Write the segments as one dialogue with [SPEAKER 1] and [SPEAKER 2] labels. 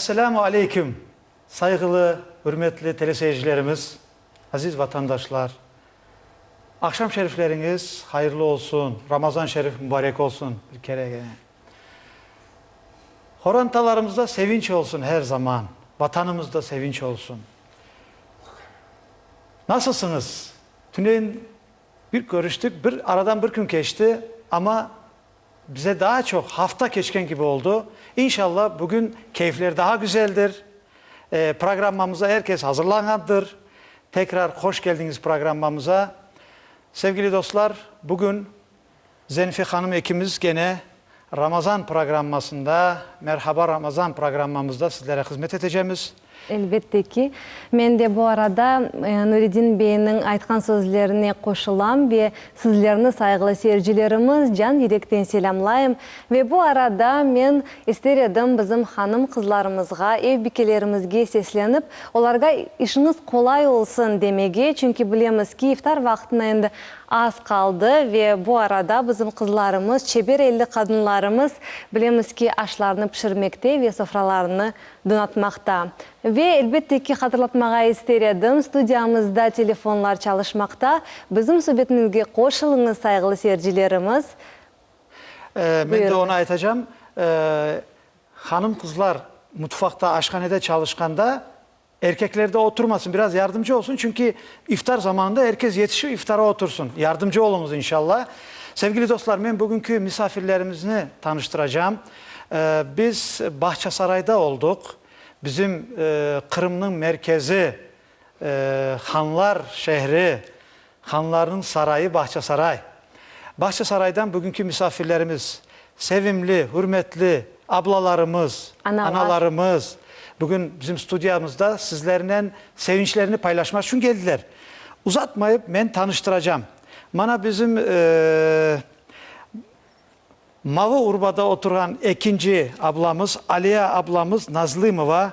[SPEAKER 1] Esselâmu aleyküm, sayğılı, ürmetli teleseyircilerimiz, aziz vatandaşlar! Aqşam şerifleriñiz hayırlı olsun, Ramazan şerif mubarek olsun bir kere gene. Horantalarımızda sevinç olsun her zaman, Vatanımızda sevinç olsun. Nasılsıñız? Tünevin bir körüştik, bir aradan bir kün keçti, amma Bize daa çoq hafta keçken kibi oldu. İnşallah, bugün keyfler daa güzeldir. Programmamıza er kes hazırlanğandır. Tekrar hoş keldiñiz programmamıza. Sevgili dostlar, bugün Zenfi hanım ekimiz gene Ramazan programmasında, Merhaba Ramazan programmamızda sizlere hızmet etecemiz.
[SPEAKER 2] Elbette ki. Men de bu arada Nuredin beyniñ aytqan sözlerine qoşulam ve sizlerni, sayğılı seyircilerimiz, can yürekten selâmlayım. Ve bu arada men ister edim bizim hanım-qızlarımızğa, ev bikelerimizge seslenip, olarğa işiñiz qolay olsun demege, çünki bilemiz ki, iftar vaqtına endi Az qaldı ve bu arada bizim qızlarımız, çeber elli qadınlarımız, bilemiz ki, aşlarnı pişirmekte ve sofralarnı donatmaqta. Ve, elbette ki, hatırlatmağa ister edim, studiyamızda telefonlar çalışmaqta. Bizim subetimizge qoşulıñız, sayğılı seyircilerimiz.
[SPEAKER 1] Men de onı aytacam, hanım-qızlar mutfaqta, aşhanede çalışqanda, Erkekler de oturmasın, biraz yardımcı olsun, çünki iftar zamanında er kes yetişip iftara otursın. Yardımcı oluñız, inşallah. Sevgili dostlar, men bugünkü misafirlerimizni tanıştıracağım. Biz Bağçasarayda olduq. Bizim Qırımnıñ merkezi, hanlar şehri, hanlarnıñ sarayı Bağçasaray. Bağçasaraydan bugünkü misafirlerimiz, sevimli, hürmetli ablalarımız, analarımız bugün bizim studiyamızda sizlernen sevinçlerini paylaşmaq içün keldiler. Uzatmayıp men tanıştıracağım. Mana bizim mavı urbada oturğan ekinci ablamız Aliya ablamız Nazlımova.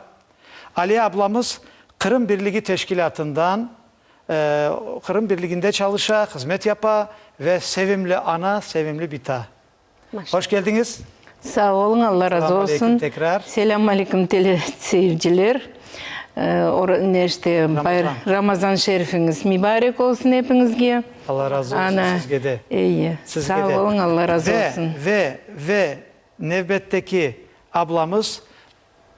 [SPEAKER 1] Aliya ablamız Qırım Birligi teşkilâtından Qırım Birliginde çalışa, hızmet yapa ve sevimli ana, sevimli bita. Hoş keldiñiz!
[SPEAKER 3] Sağ oluñ, Alla razı olsun.
[SPEAKER 1] Selâm aleyküm tekrar.
[SPEAKER 3] Selâm aleyküm tele seyirciler. Ne işte, Ramazan şerifiñiz mübarek olsun epiñizge.
[SPEAKER 1] Alla razı olsun sizge de.
[SPEAKER 3] Eyi, sağ oluñ, Alla razı olsun.
[SPEAKER 1] Ve, ve, ve nevbetteki ablamız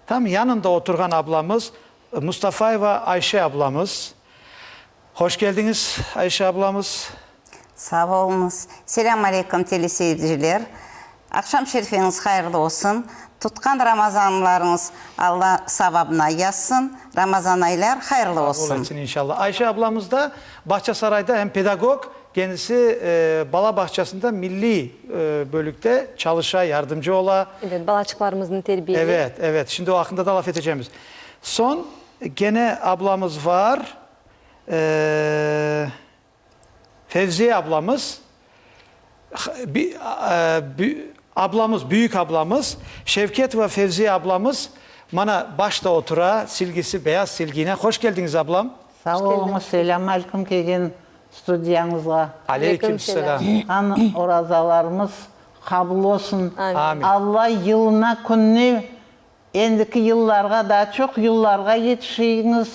[SPEAKER 1] Tam yanında oturğan ablamız Mustafayeva Ayşe ablamız. Hoş keldiñiz, Ayşe ablamız.
[SPEAKER 4] Sağ oluñız. Selâm aleyküm, teleseyirciler. Aqşam şerifeñiz hayırlı olsun. Tutqan Ramazanlarıñız Alla savabına yazsın. Ramazan aylar hayırlı olsun.
[SPEAKER 1] Qabul etsin, inşallah. Ayşe ablamız da Bağçasarayda hem pedagog, kendisi bala bağçasında milliy bölükte çalışa, yardımcı ola.
[SPEAKER 2] Evet, balaçıqlarımıznı terbiyeley.
[SPEAKER 1] Evet, evet. Şimdi o aqqında da laf etecemiz. Soñ gene ablamız var, Fevziye ablamız. Ablamız, büyük ablamız, Şevketova Fevziye ablamız mana başta otura, silgisi beyaz silgiynen. Hoş keldiñiz, ablam.
[SPEAKER 5] Sağ oluñız, selâm aleyküm kelgen studiyañızğa.
[SPEAKER 1] Aleyküm selâm.
[SPEAKER 5] Tutqan orazalarımız qabul olsun.
[SPEAKER 1] Amin.
[SPEAKER 5] Alla yılına kününe endiki yıllarğa daa çoq yıllarğa yetişiñiz.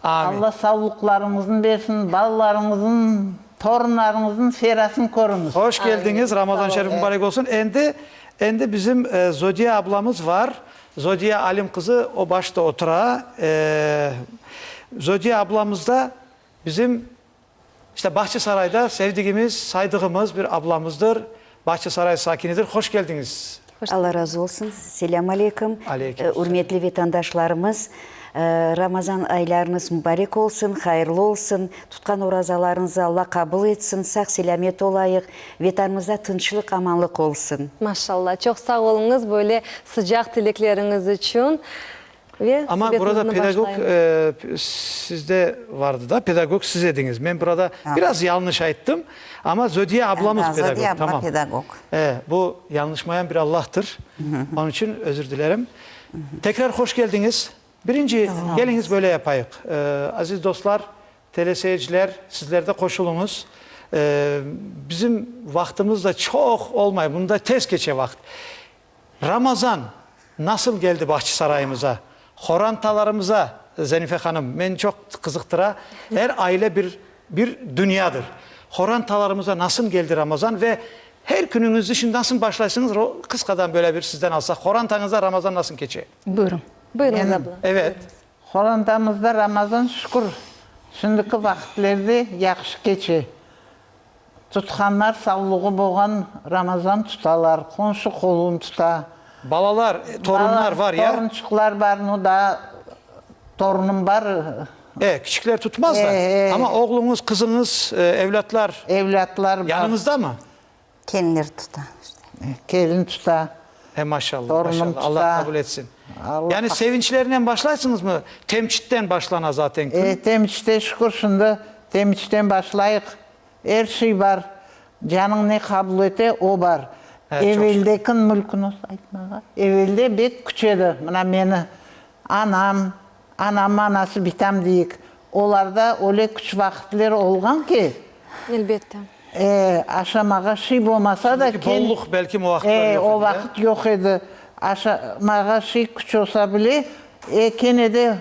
[SPEAKER 1] Amin.
[SPEAKER 5] Alla savlıqlarıñıznı bersin, balalarıñıznıñ, torunlarıñıznıñ ferasını körüñiz.
[SPEAKER 1] Hoş keldiñiz, Ramazan şerif mubarek olsun. Endi, endi bizim Zodiye ablamız var. Zodiye Alim qızı, o başta otura. Zodiye ablamız da bizim, işte, Bağçasarayda sevdigimiz, saydığımız bir ablamızdır. Bağçasaray sakinidir. Hoş keldiñiz.
[SPEAKER 6] Alla razı olsun. Selâm aleyküm.
[SPEAKER 1] Aleyküm selâm.
[SPEAKER 6] Ürmetli vetandaşlarımız, Ramazan aylarıñız mubarek olsun, hayırlı olsun. Tutqan orazalarıñızı Alla qabul etsin. Sağ-selâmet olayıq. Vetanımızda tınçlıq, amanlıq olsun.
[SPEAKER 2] Maşallah. Çoq sağ oluñız böyle sıcaq tilekleriñiz içün. Ve
[SPEAKER 1] Amma burada
[SPEAKER 2] subetimizni
[SPEAKER 1] pedagog
[SPEAKER 2] başlayıq.
[SPEAKER 1] sizde vardı da, pedagog siz ediñiz. Men burada biraz yanlış ayttım, amma Zodiye ablamız pedagog.
[SPEAKER 4] Zodiye abla
[SPEAKER 1] Tamam.
[SPEAKER 4] pedagog.
[SPEAKER 1] E, bu yanlışmayan bir Allahtır. Onıñ içün özür dilerim. Tekrar hoş keldiñiz. Birinci, keliñiz böyle yapayıq. Aziz dostlar, teleseyirciler, sizler de qoşulıñız. Bizim vaqtımız da çoq olmay, bunda tez keçe vaqıt. Ramazan nasıl geldi Bahçesarayımıza? Horantalarımıza, Zenife hanım, meni çoq qızıqtıra, er aile bir bir dünyadır. Horantalarımıza nasıl keldi Ramazan ve her künüñizni şimdi nasıl başlaysıñız, qısqadan böyle bir sizden alsaq, horantañızda Ramazan nasıl keçe?
[SPEAKER 3] Buyurıñ.
[SPEAKER 2] Buyurıñız, abla.
[SPEAKER 1] Evet.
[SPEAKER 5] Horantamızda Ramazan şükür, şimdiki vaqitlerde yahşı keçe. Tutqanlar savluğı bolğan Ramazan tutalar, qonşu qolun tuta.
[SPEAKER 1] Balalar, torunlar var ya?
[SPEAKER 5] Torunçıqlar bar, nu daa torunım bar.
[SPEAKER 1] E, kiçikler tutmaz da, amma oğluñız, qızıñız, evlâtlar.
[SPEAKER 5] Evlâtlar bar.
[SPEAKER 1] Yanıñızdamı?
[SPEAKER 4] Kelinler tuta işte.
[SPEAKER 5] Kelin tuta.
[SPEAKER 1] E, maşallah,
[SPEAKER 5] Torunım
[SPEAKER 1] maşallah.
[SPEAKER 5] tuta.
[SPEAKER 1] Allah qabul etsin.
[SPEAKER 5] Allah.
[SPEAKER 1] Yani sevinçlernen başlaysıñızmı? Temçitten başlana zaten kün.
[SPEAKER 5] E, temçte şükür şimdi temçten başlayıq. Er şey bar. Canıñ ne qabul ete, o bar.
[SPEAKER 1] E, çoq şükür.
[SPEAKER 5] Eveldekin mülkün olsa aytmağa. Evelde bek küç edi. Mına meni anam, anamnıñ anası bitam deyik. Olarda öyle küç vaqıtler olğan ki.
[SPEAKER 2] Elbette.
[SPEAKER 5] E, aşamağa şey bolmasa da.
[SPEAKER 1] Şimdiki bolluq belki o vaqıtlar yoq edi.
[SPEAKER 5] E, o vaqıt yoq edi. Aşamağa şey küç olsa bile, e, kene de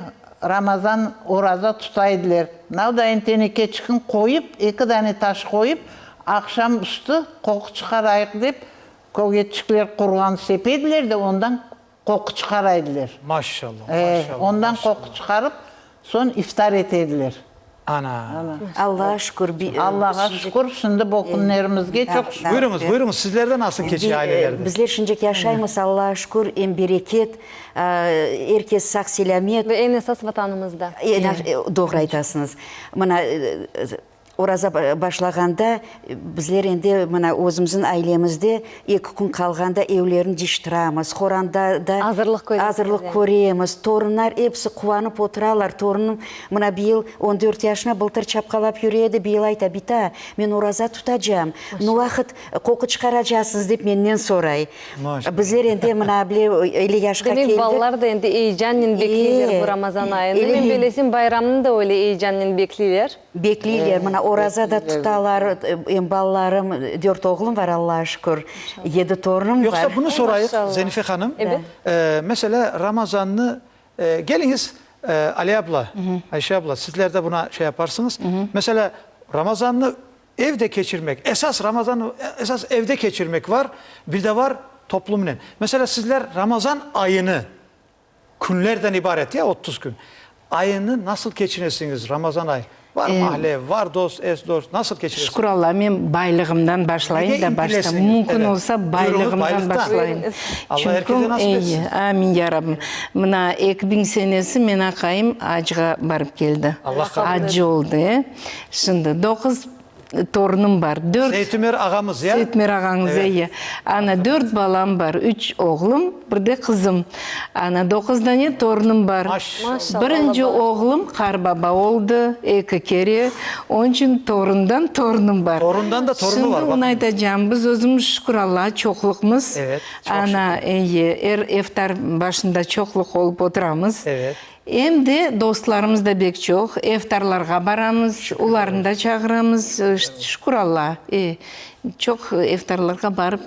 [SPEAKER 5] Ramazan oraza tuta ediler. Navdayın tenekeçikin qoyıp, eki dane taş qoyıp, aqşam üstü qoqu çıqarayıq dep, kögetçikler qurğan sepe ediler de, ondan Qoqu çıqara ediler.
[SPEAKER 1] Maşallah,
[SPEAKER 5] E,
[SPEAKER 1] maşallah,
[SPEAKER 5] ondan
[SPEAKER 1] maşallah.
[SPEAKER 5] qoqu çıqarıp, soñ iftar ete ediler.
[SPEAKER 1] Ana.
[SPEAKER 6] Allağa şükür, bi,
[SPEAKER 5] Allağa
[SPEAKER 6] şimdi
[SPEAKER 5] şükür, şimdi bu künlerimizge çoq şükür.
[SPEAKER 1] Buyurıñız, buyurıñız, sizlerde nasıl keçe
[SPEAKER 6] Bi,
[SPEAKER 1] ailelerde?
[SPEAKER 6] bizler şimdiki yaşaymız, Allağa şükür, em bereket, er kes sağ-selâmet.
[SPEAKER 2] Ve eñ esas Vatanımızda.
[SPEAKER 6] Doğru aytasıñız. Mına, Oraza başlağanda, bizler endi mına özümizniñ ailemizde eki kün qalğanda evlerni cıyıştıramız, qoranda da
[SPEAKER 2] Azırlıq köresiñiz,
[SPEAKER 6] azırlıq köremiz, torunlar episi quvanıp oturalar, torunım mına bıyıl on dört yaşına, bıltır çapqalap yüre edi, bıyıl ayta, bita, men oraza tutacam, ne vaqıt qoqu çıqaracasıñız dep menden soray. Bizler endi mına bile öyle yaşqa
[SPEAKER 2] Demek,
[SPEAKER 6] keldik.
[SPEAKER 2] balalar da endi eyecannen bekleyler bu Ramazan ayını. Men belesem, bayramnı da öyle eyecannen bekleyler.
[SPEAKER 6] Bekleyler, mına oraza da tutalar, em balalarım, dört oğlum var, Allağa şükür, yedi torunım var.
[SPEAKER 1] Yoqsa bunı sorayıq, Zenife hanım, meselâ, Ramazannı, keliñiz, Aliye abla, Ayşe abla, sizler de buna şey yaparsıñız, meselâ, Ramazannı evde keçirmek, esas Ramazannı esas evde keçirmek var, bir de var toplumnen. Meselâ, sizler Ramazan ayını Künlerden ibaret, ya, 30 kün. Ayını nasıl keçinesiñiz, Ramazan ay? Var mahle, var dost, es dost, nasıl keçiresiñiz?
[SPEAKER 3] Şükür Alla, men baylığımdan başlayım
[SPEAKER 1] Nege
[SPEAKER 3] da başta.
[SPEAKER 1] intilesiñiz?
[SPEAKER 3] Mümkün
[SPEAKER 1] Evet.
[SPEAKER 3] olsa,
[SPEAKER 1] Buyurıñız,
[SPEAKER 3] baylığımdan
[SPEAKER 1] baylıqtan.
[SPEAKER 3] başlayım.
[SPEAKER 1] Alla er kese
[SPEAKER 3] Çünkü,
[SPEAKER 1] nasip etsin.
[SPEAKER 3] eyi, amin, ya Rabbim. Mına, 2000 senesi men aqayım acğa barıp keldi.
[SPEAKER 1] Allah qabul etsin.
[SPEAKER 3] Acı oldı, e. Şimdi, doquz Torunım bar, dört.
[SPEAKER 1] Seytümer ağamız, ya?
[SPEAKER 3] Seytümer ağañız,
[SPEAKER 1] Evet.
[SPEAKER 3] eyi. Ana, dört balam bar, üç oğlum, bir de qızım. Ana, doquz dane torunım bar.
[SPEAKER 1] Maşallah.
[SPEAKER 2] Maşallah,
[SPEAKER 3] Birinci
[SPEAKER 2] Allah
[SPEAKER 3] oğlum qarbaba oldı, eki kere. Onıñ içün torundan torunım bar.
[SPEAKER 1] Torundan da torunu bar,
[SPEAKER 3] Şimdi onı
[SPEAKER 1] baq.
[SPEAKER 3] aytacağım, biz özümiz, şükür Allağa, çoqluqmız.
[SPEAKER 1] Evet, çoq
[SPEAKER 3] Ana,
[SPEAKER 1] şükür.
[SPEAKER 3] eyi, er eftar başında çoqluq olıp oturamız.
[SPEAKER 1] Evet.
[SPEAKER 3] Em de dostlarımız da bek çoq, eftarlarğa baramız, olarnı da çağıramız, şükür Alla, çoq eftarlarğa barıp.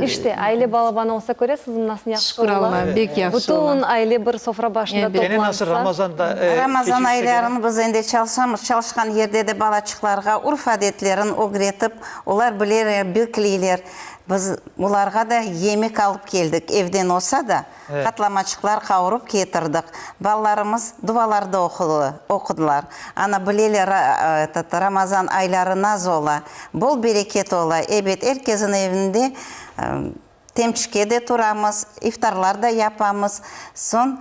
[SPEAKER 2] İşte, aile balaban olsa, köresiñizmi, nasıl yahşı
[SPEAKER 3] Şükür
[SPEAKER 2] ola.
[SPEAKER 3] Alla, bek yahşı ola.
[SPEAKER 2] Bütün aile bir sofra başında toplansa.
[SPEAKER 1] Kene nasıl Ramazanda
[SPEAKER 4] Ramazan
[SPEAKER 1] keçirse
[SPEAKER 4] aylarını biz endi çalışamız, çalışqan yerde de balaçıqlarğa urf-adetlerini ögretip, olar bileler, bekleyler. Biz olarğa da yemek alıp keldik, evden olsa da. Qatlamaçıqlar qavurıp ketirdik. Balalarımız duvalarda oqudılar. Ana, bileler, etot, Ramazan ayları naz ola, bol bereket ola. Ebet, er kesin evinde temçike de turamız, iftarlar da yapamız. Soñ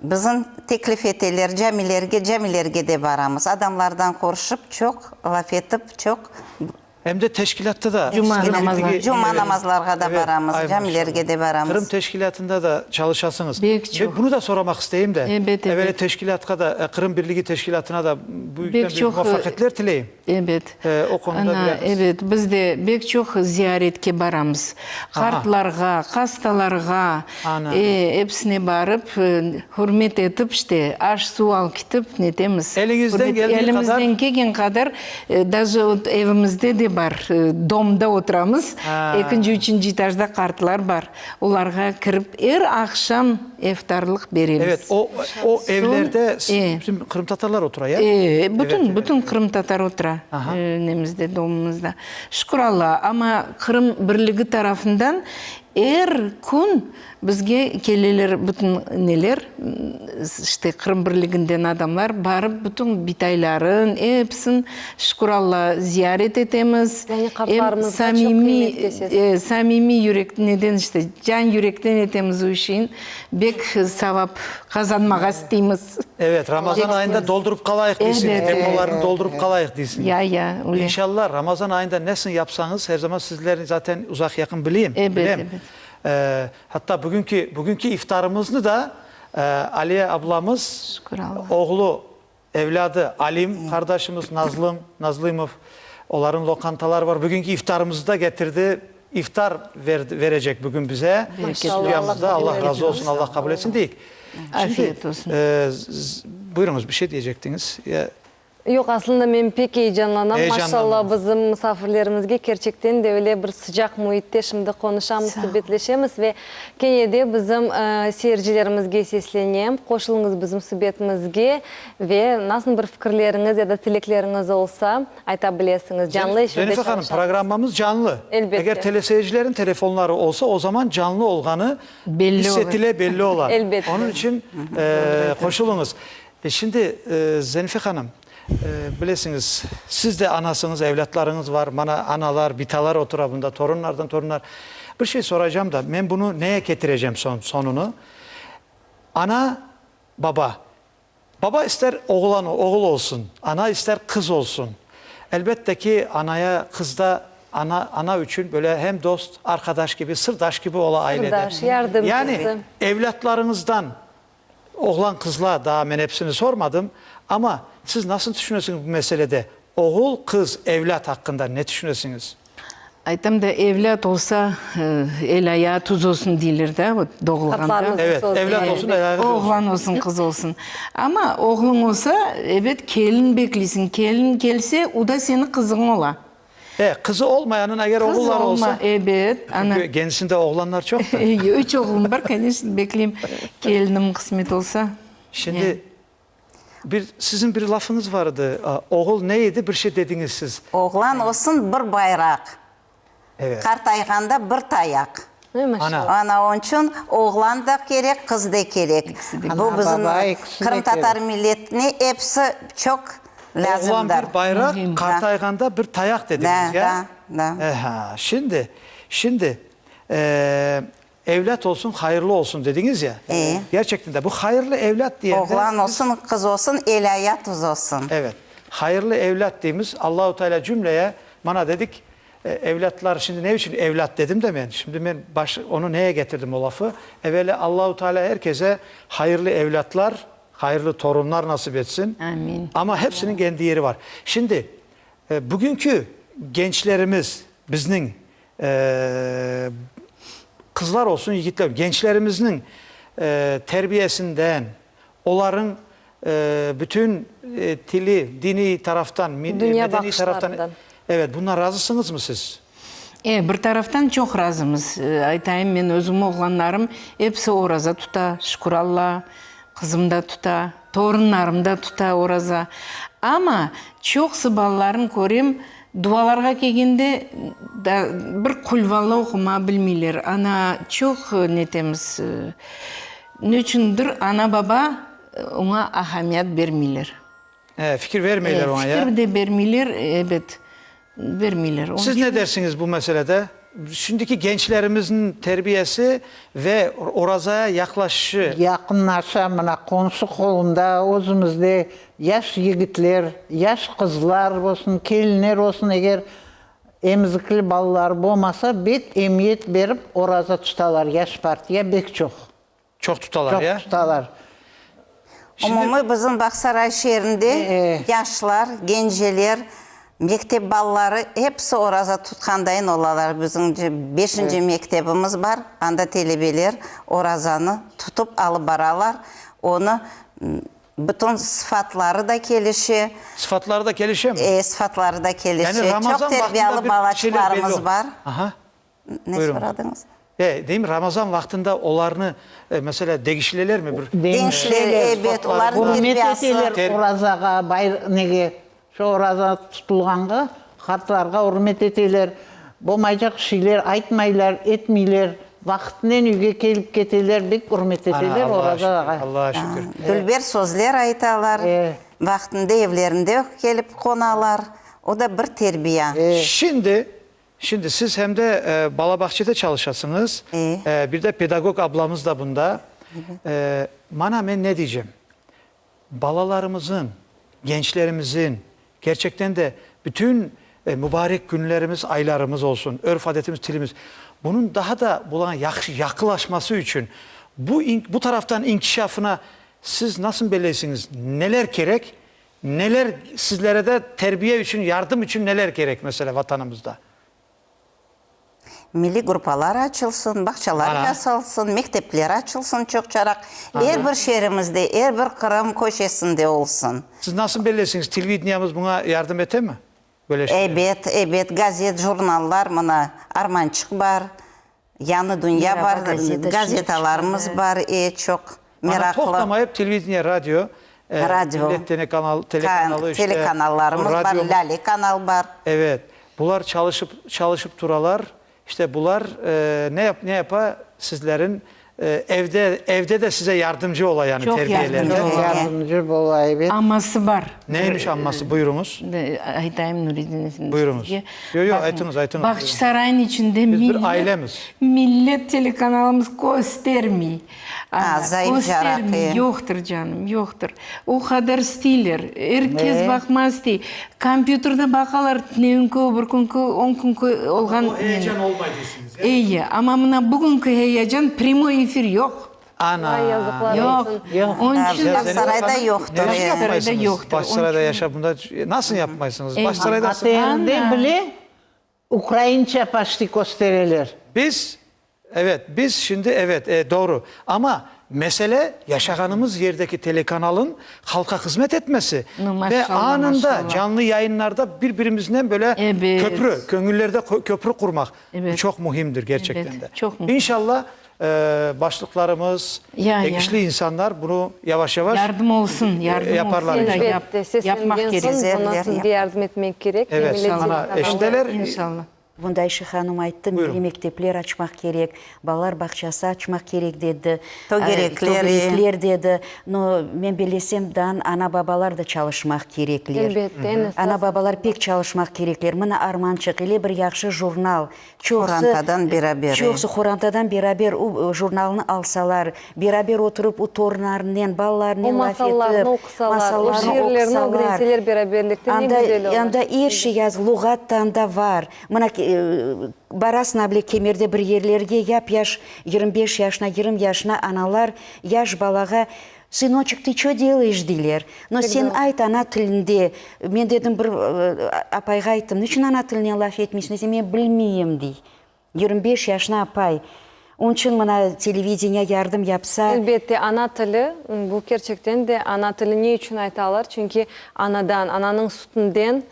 [SPEAKER 4] bizim teklif eteler camilerge, camilerge de baramız. Adamlardan körüşip, çoq laf etip, çoq
[SPEAKER 1] Em de teşkilâtta da.
[SPEAKER 3] Cuma namazlar.
[SPEAKER 4] Cuma namazlarğa da baramız, camilerge de baramız.
[SPEAKER 1] Qırım teşkilâtında da çalışasıñız.
[SPEAKER 3] Bek çoq.
[SPEAKER 1] Ve bunı da soramaq isteyim de.
[SPEAKER 3] Ebet, ebet.
[SPEAKER 1] Evelâ teşkilâtqa da, Qırım Birligi teşkilâtına da büyükten büyük muvafaqiyetler tileyim.
[SPEAKER 3] Ebet.
[SPEAKER 1] O konuda
[SPEAKER 3] Ana,
[SPEAKER 1] biraz.
[SPEAKER 3] ebet, biz de bek çoq ziyaretke baramız. Qartlarğa, hastalarğa, episine barıp, hürmet etip, işte, aş-suv alıp ketip, netemiz.
[SPEAKER 1] Eliñizden keldiği qadar.
[SPEAKER 3] Elimizden kelgen qadar, daje vot evimizde de. de bar, domda oturamız, ekinci, üçünci etajda qartlar bar, olarğa kirip er aqşam eftarlıq beremiz.
[SPEAKER 1] Evet, o, o evlerde bütün qırımtatarlar otura, ya?
[SPEAKER 3] E, bütün, bütün qırımtatar otura nemizde, domumızda. Şükür Allağa, amma Qırım birligi tarafından er kün Bizge keleler bütün neler, işte, Qırım birliginden adamlar barıp bütün bitayların episin, şükür Alla, ziyaret etemiz.
[SPEAKER 2] Yani qartlarımızğa çoq qıymet kesesiz.
[SPEAKER 3] Samimiy yürek, neden işte, can yürekten etemiz o işin, bek savap qazanmağa isteymiz.
[SPEAKER 1] Evet, Ramazan ayında doldurıp qalayıq deysiñiz, depolarnı doldurıp qalayıq deysiñiz.
[SPEAKER 3] Ya, ya, öyle.
[SPEAKER 1] İnşallah, Ramazan ayında nesin yapsañız, her zaman sizlerni zaten uzaq-yaqın bileyim, bilem.
[SPEAKER 3] Ebet, ebet.
[SPEAKER 1] Hatta bugünki, bugünki iftarımıznı da Aliye ablamız, oğlu, evlâdı Alim qardaşımız, Nazlım, Nazlımov, olarnıñ loqantaları bar. Bugünki iftarımıznı da getirdi, iftar verdi, verecek bugün bize. Studiyamızda. Allah razı olsun, Allah qabul etsin deyik.
[SPEAKER 3] Afiyet olsun.
[SPEAKER 1] Buyurıñız, bir şey diyecektiñiz.
[SPEAKER 2] Yoq, aslında men pek eyecanlanam. Maşallah, bizim musafirlerimizge kerçekten de öyle bir sıcaq müitte şimdi qonuşamız, subetleşemiz ve kene de bizim seyircilerimizge seslenem, qoşuluñız bizim subetimizge ve nasıl bir fikirleriñiz ya da tilekleriñiz olsa, ayta bilesiñiz. Canlı efirde
[SPEAKER 1] Zenife hanım,
[SPEAKER 2] çalışamız.
[SPEAKER 1] programmamız canlı.
[SPEAKER 2] Elbette.
[SPEAKER 1] Eger teleseyircilerin telefonları olsa, o zaman canlı olğanı
[SPEAKER 3] Belli olur.
[SPEAKER 1] hissetile, belli ola.
[SPEAKER 2] Elbette.
[SPEAKER 1] Onıñ içün qoşuluñız. Şimdi, Zenife hanım, bilesiñiz, siz de anasıñız, evlâtlarıñız var, mana analar, bitalar otura bunda, torunlardan torunlar. Bir şey soracam da, men bunı neye ketirecem soñ, soñunı? Ana, baba. Baba ister oğlan, oğul olsun, ana ister qız olsun. Elbette ki, anaya qız da ana, ana içün böyle hem dost, arqadaş kibi, sırdaş kibi ola ailede.
[SPEAKER 2] Sırdaş, yardımcısı.
[SPEAKER 1] Yani, evlâtlarıñızdan Oğlan qızla daa men episini sormadım, amma siz nasıl tüşünesiñiz bu meselede, oğul, qız, evlât aqqında ne tüşünesiñiz?
[SPEAKER 3] Aytam da, evlât olsa, el ayağı tuz olsun deyler da, vot, doğulğanda.
[SPEAKER 1] Evet, evlât olsun, el ayağı tuz olsun.
[SPEAKER 3] Oğlan olsun, qız olsun. Amma oğluñ olsa, ebet, kelin bekleysiñ. Kelin kelse, o da seniñ qızıñ ola.
[SPEAKER 1] E, qızı olmayanıñ eger oğulları olsa?
[SPEAKER 3] Qız olma, ebet. Ana.
[SPEAKER 1] Çünki kendisinde oğlanlar çoq da.
[SPEAKER 3] Üç oğlum bar, koneçno, bekleyim, kelinim qısmet olsa.
[SPEAKER 1] Şimdi, bir, siziñ bir lafıñız bar edi, oğul ne edi, bir şey dediñiz siz.
[SPEAKER 4] Oğlan olsun bir bayraq.
[SPEAKER 1] Evet.
[SPEAKER 4] Qartayğanda bir tayaq.
[SPEAKER 1] Ana.
[SPEAKER 4] Ana, onıñ içün oğlan da kerek, qız da kerek. Bu bizim qırımtatar milletine episi çoq
[SPEAKER 1] Oğlan
[SPEAKER 4] lâzimdir.
[SPEAKER 1] bir bayraq, qartayğanda bir tayaq dediñiz, ya?
[SPEAKER 4] Da, da, da.
[SPEAKER 1] Eha, şimdi, şimdi, evlât olsun, hayırlı olsun dediñiz ya?
[SPEAKER 4] E.
[SPEAKER 1] Gerçekten de bu hayırlı evlât diyende.
[SPEAKER 4] Oğlan olsun, qız olsun, el-aya tuz olsun.
[SPEAKER 1] Evet. Hayırlı evlât deymiz, Allahu Teala cümleye, mana dedik, Evlâtlar, şimdi ne içün evlât dedim de men, şimdi men baş, onı neye getirdim o lafı, evelâ Allahu Teala er kese hayırlı evlâtlar, hayırlı torunlar nasip etsin.
[SPEAKER 3] Amin.
[SPEAKER 1] Amma hepsiniñ kendi yeri var. Şimdi, bugünkü gençlerimiz, bizniñ, qızlar olsun, yigitler, gençlerimizniñ terbiyesinden, Olarıñ bütün tili, diniy taraftan,
[SPEAKER 2] Dünya
[SPEAKER 1] medeniy taraftan,
[SPEAKER 2] baqışlarından.
[SPEAKER 1] evet, bundan razısıñızmı siz?
[SPEAKER 3] E, bir taraftan çoq razımız. Aytayım, men özüm oğlanlarım episi oraza tuta, şükür Alla, qızım da tuta, torunlarım da tuta oraza. Amma çoqusı balaların körem, dualarğa kelgende da bir qulvalla oqumağa bilmeyler. Ana, çoq netemiz, Neçündir ana-baba oña ahamiyat bermeyler.
[SPEAKER 1] E, fikir vermeyler oña, ya?
[SPEAKER 3] Fikir de bermeyler, ebet, bermeyler.
[SPEAKER 1] Siz ne dersiñiz bu meselede? Şimdiki gençlerimizniñ terbiyesi ve orazaya yaqlaşışı.
[SPEAKER 5] Yaqınlaşa, mına, qonşu qolunda, özümizde yaş yigitler, yaş qızlar olsun, kelinler olsun, eger Emzikli balaları bolmasa, bek emiyet berip oraza tutalar, yaş partiya bek çoq.
[SPEAKER 1] Çoq tutalar, ya?
[SPEAKER 5] Çoq tutalar.
[SPEAKER 4] Umumiy bizim Bağsaray şeerinde yaşlar, genceler, mektep balaları episi oraza tutqandayın olalar. Bizim beşinci mektebimiz bar, anda telebeler orazanı tutıp alıp baralar. Onı. Bütün sıfatları da kelişe.
[SPEAKER 1] Sıfatları da kelişemi?
[SPEAKER 4] E, sıfatları da kelişe.
[SPEAKER 1] Yani Ramazan
[SPEAKER 4] Çoq terbiyalı
[SPEAKER 1] vaqtında bir şeyler belli
[SPEAKER 4] balaçıqlarımız
[SPEAKER 1] ol.
[SPEAKER 4] bar.
[SPEAKER 1] Aha.
[SPEAKER 4] Ne
[SPEAKER 1] Buyurıñız.
[SPEAKER 4] soradıñız?
[SPEAKER 1] E, deyim, Ramazan vaqtında olarnı, meselâ, degişilelermi bir?
[SPEAKER 4] Deñişiler, ebet, olarnıñ
[SPEAKER 5] Ürmet
[SPEAKER 4] terbiyası.
[SPEAKER 5] eteler orazağa, bayr, nege, şu oraza tutulğanğa, qartlarğa ürmet eteler. Bolmaycaq şeyler aytmaylar, etmeyler. Vaqtınen üyge kelip keteler, bek ürmet
[SPEAKER 1] Ana,
[SPEAKER 5] eteler
[SPEAKER 1] Allağa
[SPEAKER 5] orazağa.
[SPEAKER 1] şükür, Allağa şükür.
[SPEAKER 4] Dülber sözler aytalar, vaqtında evlerinde kelip qonalar. O da bir terbiya.
[SPEAKER 1] Şimdi, şimdi siz hem de bala bağçada çalışasıñız, bir de pedagog ablamız da bunda. Mana men ne diycem, balalarımızın, gençlerimizin, gerçekten de bütün mübarek künlerimiz, aylarımız olsun, örf-adetimiz, tilimiz, bunıñ daha da bulan yahşı yaqılaşması içün, bu bu taraftan inkişafına siz nasıl belleysiñiz, neler kerek, Neler sizlere de terbiye içün, yardım içün neler kerek, meselâ, Vatanımızda?
[SPEAKER 4] Milliy gruppalar açılsın, bağçalar yasalsın, mektepler açılsın çoqçaraq. Er bir şeerimizde, er bir Qırım köşesinde olsun.
[SPEAKER 1] Siz nasıl belleysiñiz, televideniyemiz buña yardım etemi, böyle şeylerge?
[SPEAKER 4] Ebet, ebet. Gazet, jurnallar, mına, Armançıq bar, Yañı dünya bar, gazetalarımız bar, e, çoq meraqlı.
[SPEAKER 1] Ana, toqtamayıp televideniye, radio,
[SPEAKER 4] Radio.
[SPEAKER 1] Millet telekanal, telekanalı işte.
[SPEAKER 4] Telekanallarımız bar, Lâle kanal bar.
[SPEAKER 1] Evet, bular çalışıp, çalışıp turalar. İşte bular ne yap, ne yapa, sizlerin evde, evde de size yardımcı ola yani
[SPEAKER 3] Çoq
[SPEAKER 1] terbiyelerde.
[SPEAKER 3] yardımcı ola.
[SPEAKER 5] Yardımcı ola, ebet.
[SPEAKER 3] Aması bar.
[SPEAKER 1] Neymiş amması, buyurıñız.
[SPEAKER 3] Aytayım Nuriddin efendi
[SPEAKER 1] Buyurıñız.
[SPEAKER 3] sizge.
[SPEAKER 1] Yo, yo,
[SPEAKER 3] Baqıñ,
[SPEAKER 1] aytıñız, aytıñız.
[SPEAKER 3] Bağçasaraynıñ içinde
[SPEAKER 1] Biz bir
[SPEAKER 3] millet,
[SPEAKER 1] ailemiz.
[SPEAKER 3] millet telekanalımız köstermey.
[SPEAKER 4] A, zayıf
[SPEAKER 3] Köstermey,
[SPEAKER 4] caraqı.
[SPEAKER 3] yoqtır, canım, yoqtır. O qadar isteyler, er kes baqma istey. Kompyuterde baqalar, tünevünki, öbür künki, on künki olğan.
[SPEAKER 1] O heyecan olmay deysiñiz, ya?
[SPEAKER 3] Eyi, amma mına bugünki heyecan, primoy efir yoq.
[SPEAKER 1] Ana!
[SPEAKER 2] Vay, yazıqlar
[SPEAKER 3] Yoq,
[SPEAKER 2] olsun.
[SPEAKER 3] onıñ içün.
[SPEAKER 4] Bağçasarayda yoqtır.
[SPEAKER 1] Ne içün yapmaysıñız?
[SPEAKER 3] Yoqtır.
[SPEAKER 1] Bağçasarayda yaşap, bunda nasıl yapmaysıñız? Bağçasarayda.
[SPEAKER 5] ATRde bile ukrainca paçti köstereler.
[SPEAKER 1] Biz, evet, biz şimdi, evet, e, doğru. Amma mesele yaşağanımız yerdeki telekanalın halqqa hızmet etmesi
[SPEAKER 3] Nu,
[SPEAKER 1] ve
[SPEAKER 3] maşallah,
[SPEAKER 1] anında
[SPEAKER 3] maşallah.
[SPEAKER 1] canlı yayınlarda bir-birimiznen böyle
[SPEAKER 3] Ebet.
[SPEAKER 1] köprü, köñüllerde köprü qurmaq. Bu
[SPEAKER 3] Ebet.
[SPEAKER 1] çoq mühimdir gerçekten
[SPEAKER 3] Ebet,
[SPEAKER 1] de.
[SPEAKER 3] çoq mühim.
[SPEAKER 1] İnşallah, Başlıqlarımız,
[SPEAKER 3] Ya, ya.
[SPEAKER 1] eñişli insanlar bunu yavaş-yavaş
[SPEAKER 3] Yardım olsun, yardım
[SPEAKER 1] yaparlar
[SPEAKER 3] olsun da
[SPEAKER 1] inşallah.
[SPEAKER 3] yap,
[SPEAKER 2] Elbette,
[SPEAKER 3] yapmaq
[SPEAKER 2] seslengen
[SPEAKER 3] kerek.
[SPEAKER 2] soñ
[SPEAKER 4] Güzel
[SPEAKER 2] buna
[SPEAKER 4] yer,
[SPEAKER 2] sizge yardım etmek kerek.
[SPEAKER 1] Evet,
[SPEAKER 2] Millet
[SPEAKER 1] ana,
[SPEAKER 2] telekanalında.
[SPEAKER 1] eşiteler.
[SPEAKER 3] İnşallah.
[SPEAKER 6] Bunda Ayşe hanım ayttı,
[SPEAKER 1] Buyurın.
[SPEAKER 6] milliy mektepler açmaq kerek, balalar bağçası açmaq kerek dedi.
[SPEAKER 4] Tögerekler, e.
[SPEAKER 6] Tögerekler dedi. No, men bellesem, daa ana-babalar da çalışmaq kerekler.
[SPEAKER 2] Elbette, eñ esas.
[SPEAKER 6] Ana-babalar pek çalışmaq kerekler. Mına Armançıq, ile bir yahşı jurnal. Çoqusı,
[SPEAKER 4] Qorantadan beraber.
[SPEAKER 6] Çoqusı qorantadan beraber o jurnalnı alsalar, beraber oturıp o torunlarınen, balalarınen
[SPEAKER 2] O
[SPEAKER 6] laf etip,
[SPEAKER 2] masallarnı oqusalar, o
[SPEAKER 6] masallarnı
[SPEAKER 2] şiirlerni
[SPEAKER 6] oqusalar.
[SPEAKER 2] ögrenseler beraberlikte ne
[SPEAKER 6] Anda,
[SPEAKER 2] güzel olur.
[SPEAKER 6] anda er şey yaz, luğat da anda var. Mına, barasıñ a bile Kemerde bir yerlerge, yap-yaş, 25 yaşına, 20 yaşına analar yaş balağa, Sınoçek, tı ço delayeş? deyler. No, sen ayt ana tilinde. Men dedim, bir apayğa ayttım, niçün ana tilinen laf etmeysiñ desem, men bilmeyim, dey. 25 yaşına apay. Onıñ içün mına televideniye yardım yapsa.
[SPEAKER 2] Elbette, ana tili, bu kerçekten de ana tili ne içün aytalar, çünki anadan, ananıñ sütünden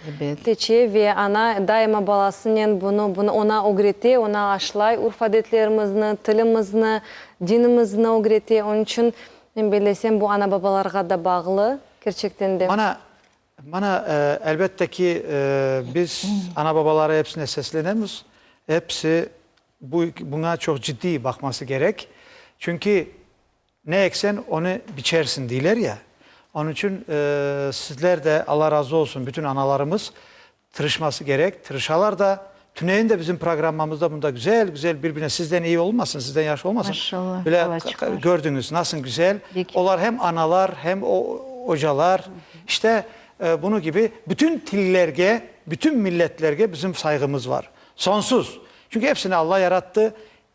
[SPEAKER 2] keçe ve ana daima balasınen bunı, bunı oña ögrete, oña aşlay urf-adetlerimizni, tilimizni, dinimizni ögrete. Onıñ içün Men bellesem, bu ana-babalarğa da bağlı, kerçekten de.
[SPEAKER 1] Mana, mana, elbette ki, biz ana-babalara epsine seslenemiz, episi bu, buña çoq ciddiy baqması kerek. Çünki ne eksen, onı biçersiñ, deyler ya. Onıñ içün sizler de, Alla razı olsun, bütün analarımız Tırışması kerek, tırışalar da. Tünevin de bizim programmamızda bunda güzel, güzel bir-birine sizden eyi olmasın, sizden yahşı olmasın.
[SPEAKER 3] Maşallah,
[SPEAKER 1] Bile
[SPEAKER 3] balaçıqlar.
[SPEAKER 1] gördüñiz, nasıl güzel.
[SPEAKER 3] Pek.
[SPEAKER 1] Olar hem analar, hem ocalar. İşte, bunı kibi bütün tillerge, bütün milletlerge bizim sayğımız var. Sonsuz. Çünki hepsini Alla yarattı.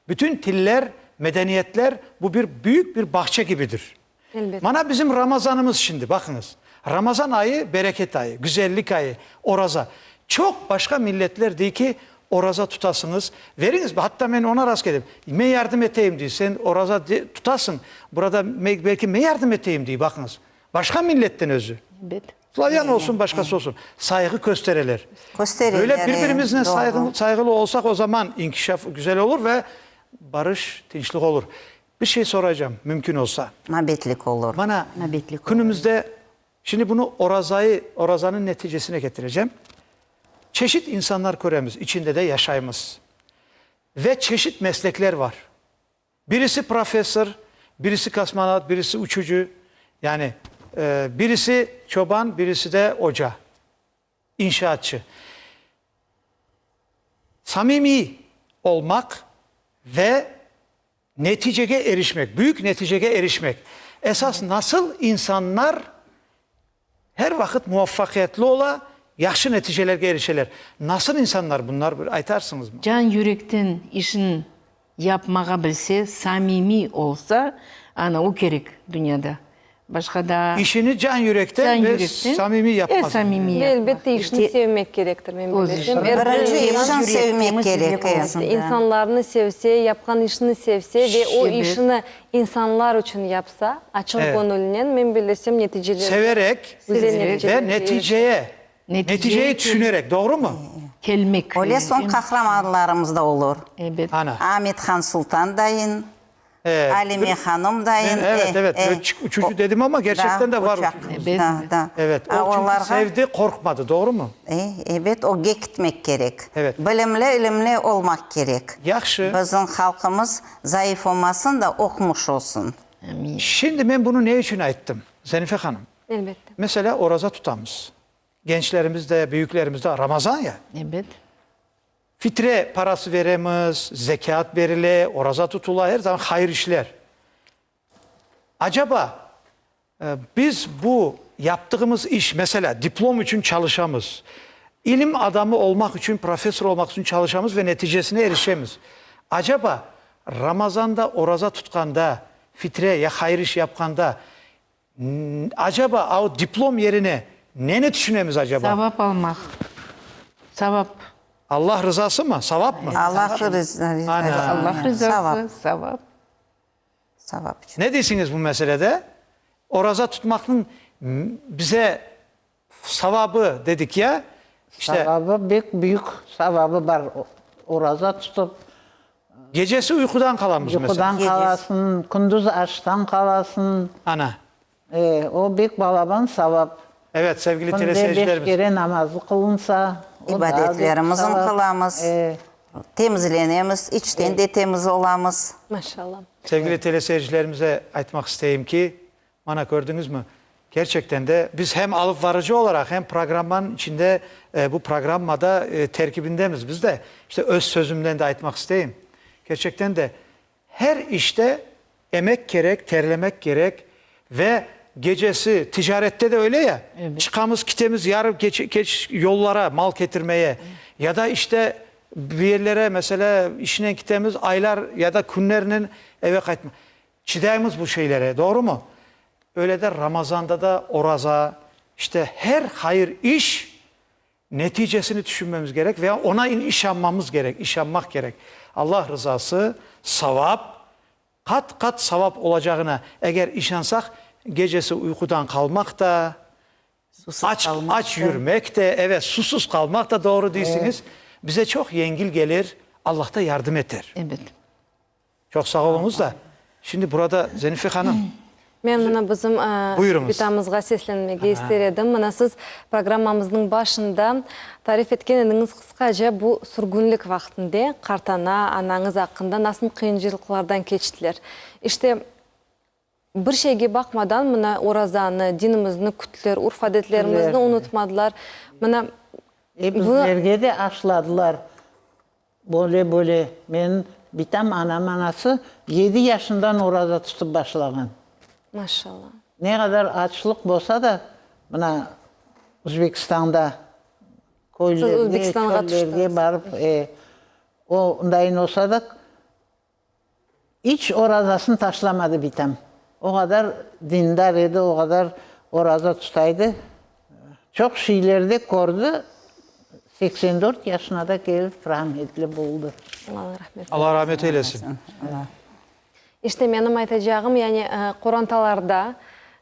[SPEAKER 1] Bütün tiller, medeniyetler bu bir büyük bir bağça kibidir.
[SPEAKER 2] Elbette.
[SPEAKER 1] Mana bizim Ramazanımız şimdi, baqıñız. Ramazan ayı bereket ayı, güzellik ayı, oraza. Çoq başqa milletler dey ki, oraza tutasıñız, veriñiz, hatta men ona rast keldim, men yardım eteyim dey, sen oraza tutasıñ, burada belki men yardım eteyim dey, baqıñız. Başqa milletten özü.
[SPEAKER 3] Ebet.
[SPEAKER 1] Slavyan olsun, başqası olsun. Sayğı köstereler.
[SPEAKER 4] Köstereler,
[SPEAKER 1] Böyle bir-birimiznen
[SPEAKER 4] doğru.
[SPEAKER 1] sayğılı olsaq, o zaman inkişaf güzel olur ve barış, tinçlik olur. Bir şey soracağım, mümkün olsa.
[SPEAKER 4] Mabetlik olur.
[SPEAKER 1] Mana
[SPEAKER 6] Mabetlik olur.
[SPEAKER 1] künümüzde, şimdi bunu orazayı, orazanıñ neticesine ketireceğim. Çeşit insanlar köremiz, içinde de yaşaymız. Ve çeşit meslekler var. Birisi professor, birisi kosmonavt, birisi uçucı, yani birisi çoban, birisi de oca, inşaatçı. Samimiy olmaq ve neticege erişmek, büyük neticege erişmek. Esas nasıl insanlar Her vaqıt muvafaqiyetli ola, yahşı neticelerge erişeler. Nasıl insanlar bunlar, bir aytarsıñızmı?
[SPEAKER 3] Can yürekten işin yapmağa bilse, samimiy olsa, ana o kerek dünyada. Başqa da.
[SPEAKER 1] İşini can yürekten ve samimiy yapmaz.
[SPEAKER 3] E, samimiy
[SPEAKER 2] Ve
[SPEAKER 3] yapmaq.
[SPEAKER 2] elbette işni sevmek kerektir, men bilesem.
[SPEAKER 4] Birinci işin sevmek kerek, e.
[SPEAKER 2] İnsanlarnı sevse, yapqan işini sevse ve o işini İnsanlar içün yapsa, açıq göñülnen, men bellesem, neticeler
[SPEAKER 1] Severek
[SPEAKER 2] güzel
[SPEAKER 1] ve
[SPEAKER 2] neticelerge
[SPEAKER 1] neticeye, neticeyi tüşünerek, doğrumı?
[SPEAKER 3] Kelmek.
[SPEAKER 4] Öyle soñ qahramanlarımız da olur.
[SPEAKER 3] Ebet.
[SPEAKER 1] Ana.
[SPEAKER 4] Amet-Han Sultan dayın, Alime hanım dayın.
[SPEAKER 1] Men, evet, evet, lötçik, uçucı dedim ama gerçekten de var uçucumuz.
[SPEAKER 3] Ebet.
[SPEAKER 4] Da, da.
[SPEAKER 1] Evet, o çünki sevdi, qorqmadı, doğrumı?
[SPEAKER 4] Ebet, ögge ketmek kerek.
[SPEAKER 1] Evet.
[SPEAKER 4] Bilimli, ilimli olmaq kerek.
[SPEAKER 1] Yahşı.
[SPEAKER 4] Bizim halqımız Zayıf olmasın da, oqumış olsun.
[SPEAKER 3] Amin.
[SPEAKER 1] Şimdi men bunı ne içün ayttım, Zenife hanım?
[SPEAKER 2] Elbette.
[SPEAKER 1] Meselâ, oraza tutamız. Gençlerimiz de, büyüklerimiz de, Ramazan ya.
[SPEAKER 3] Ebet.
[SPEAKER 1] Fitre parası veremiz, zekât berile, oraza tutula, her zaman hayır işler. Acaba, Biz bu yaptığımız iş, meselâ, diplom içün çalışamız, ilim adamı olmaq içün, professor olmaq içün çalışamız ve neticesine erişemiz. Acaba, Ramazanda oraza tutqanda, fitre ya hayır iş yapqanda, acaba, a o diplom yerine neni tüşünemiz acaba?
[SPEAKER 3] Savap almaq. Savap.
[SPEAKER 1] Allah rızasımı? Savapmı?
[SPEAKER 4] Allah rızası.
[SPEAKER 3] Allah rızası, savap.
[SPEAKER 4] Savap içün.
[SPEAKER 1] Ne deysiñiz bu meselede? Oraza tutmaqnıñ bize savabı dedik ya, işte.
[SPEAKER 5] Savabı bek büyük savabı bar oraza tutıp.
[SPEAKER 1] Gecesi uyqudan qalamız mesela.
[SPEAKER 5] Yuqudan qalasıñ, kündüz aştan qalasıñ.
[SPEAKER 1] Ana.
[SPEAKER 5] E, o bek balaban savap.
[SPEAKER 1] Evet, sevgili
[SPEAKER 5] Künde beş
[SPEAKER 1] teleseyircilerimiz.
[SPEAKER 5] kere namazı qılınsa, o daa bek
[SPEAKER 4] İbadetlerimizni
[SPEAKER 5] savap.
[SPEAKER 4] qılamız,
[SPEAKER 5] E.
[SPEAKER 4] temizlenemiz, içten de temiz olamız.
[SPEAKER 2] Maşallah.
[SPEAKER 1] Sevgili teleseyircilerimize aytmaq isteyim ki, mana kördiñizmi, kerçekten de biz hem alıp varıcı olaraq, hem programmanıñ içinde, bu programmada terkibindemiz biz de, işte öz sözümden de aytmaq isteyim, kerçekten de Her işte emek kerek, terlemek kerek ve gecesi, ticarette de öyle ya, çıqamız, kitemiz yarı keç, keç yollara mal ketirmeye ya da işte bir yerlere, meselâ, işnen kitemiz, aylar ya da künlernen eve qaytma. Çıdaymız bu şeylere, doğrumı? Öyle de Ramazanda da oraza, işte her hayır iş Neticesini tüşünmemiz kerek ve ona işanmamız kerek, işanmaq kerek. Allah rızası, savap, qat-qat savap olacağına eger işansaq, gecesi uyqudan qalmaq da, aç, aç yürmek de, evet, susuz qalmaq da, doğru deysiñiz, bize çoq yengil gelir, Allah da yardım eter.
[SPEAKER 3] Ebet.
[SPEAKER 1] Çoq sağ oluñız da. Şimdi burada Zenife hanım.
[SPEAKER 2] Men mına bizim
[SPEAKER 1] Buyurıñız.
[SPEAKER 2] bitamızğa seslenmege ister edim. Mına siz programmamıznıñ başında tarif etken ediñiz qısqaca bu sürgünlik vaqtında qartana, anañız aqqında nasıl qıyıncılıqlardan keçtiler. İşte, bir şeyge baqmadan mına orazanı, dinimizni küttiler, urf-adetlerimizni unutmadılar. Mına
[SPEAKER 5] E,
[SPEAKER 2] bu.
[SPEAKER 5] bizlerge de aşladılar. Böyle-böyle, menim bitam, anam anası yedi yaşından oraza tutıp başlağan.
[SPEAKER 2] Maşallah.
[SPEAKER 5] Ne qadar açlıq bolsa da, mına Özbekistanda köylerde,
[SPEAKER 2] Özbekistanğa
[SPEAKER 5] çöllerge
[SPEAKER 2] tüştüñiz.
[SPEAKER 5] barıp, e, o undayın olsa da, iç orazasını taşlamadı bitam. O qadar dindar edi, o qadar oraza tutaydı. Çoq şeyler de kördi, 84 yaşına da kelip rahmetli boldı.
[SPEAKER 2] Allah rahmet
[SPEAKER 1] Allah rahmet eylesin.
[SPEAKER 2] İşte menim aytacağım, yani qorantalarda.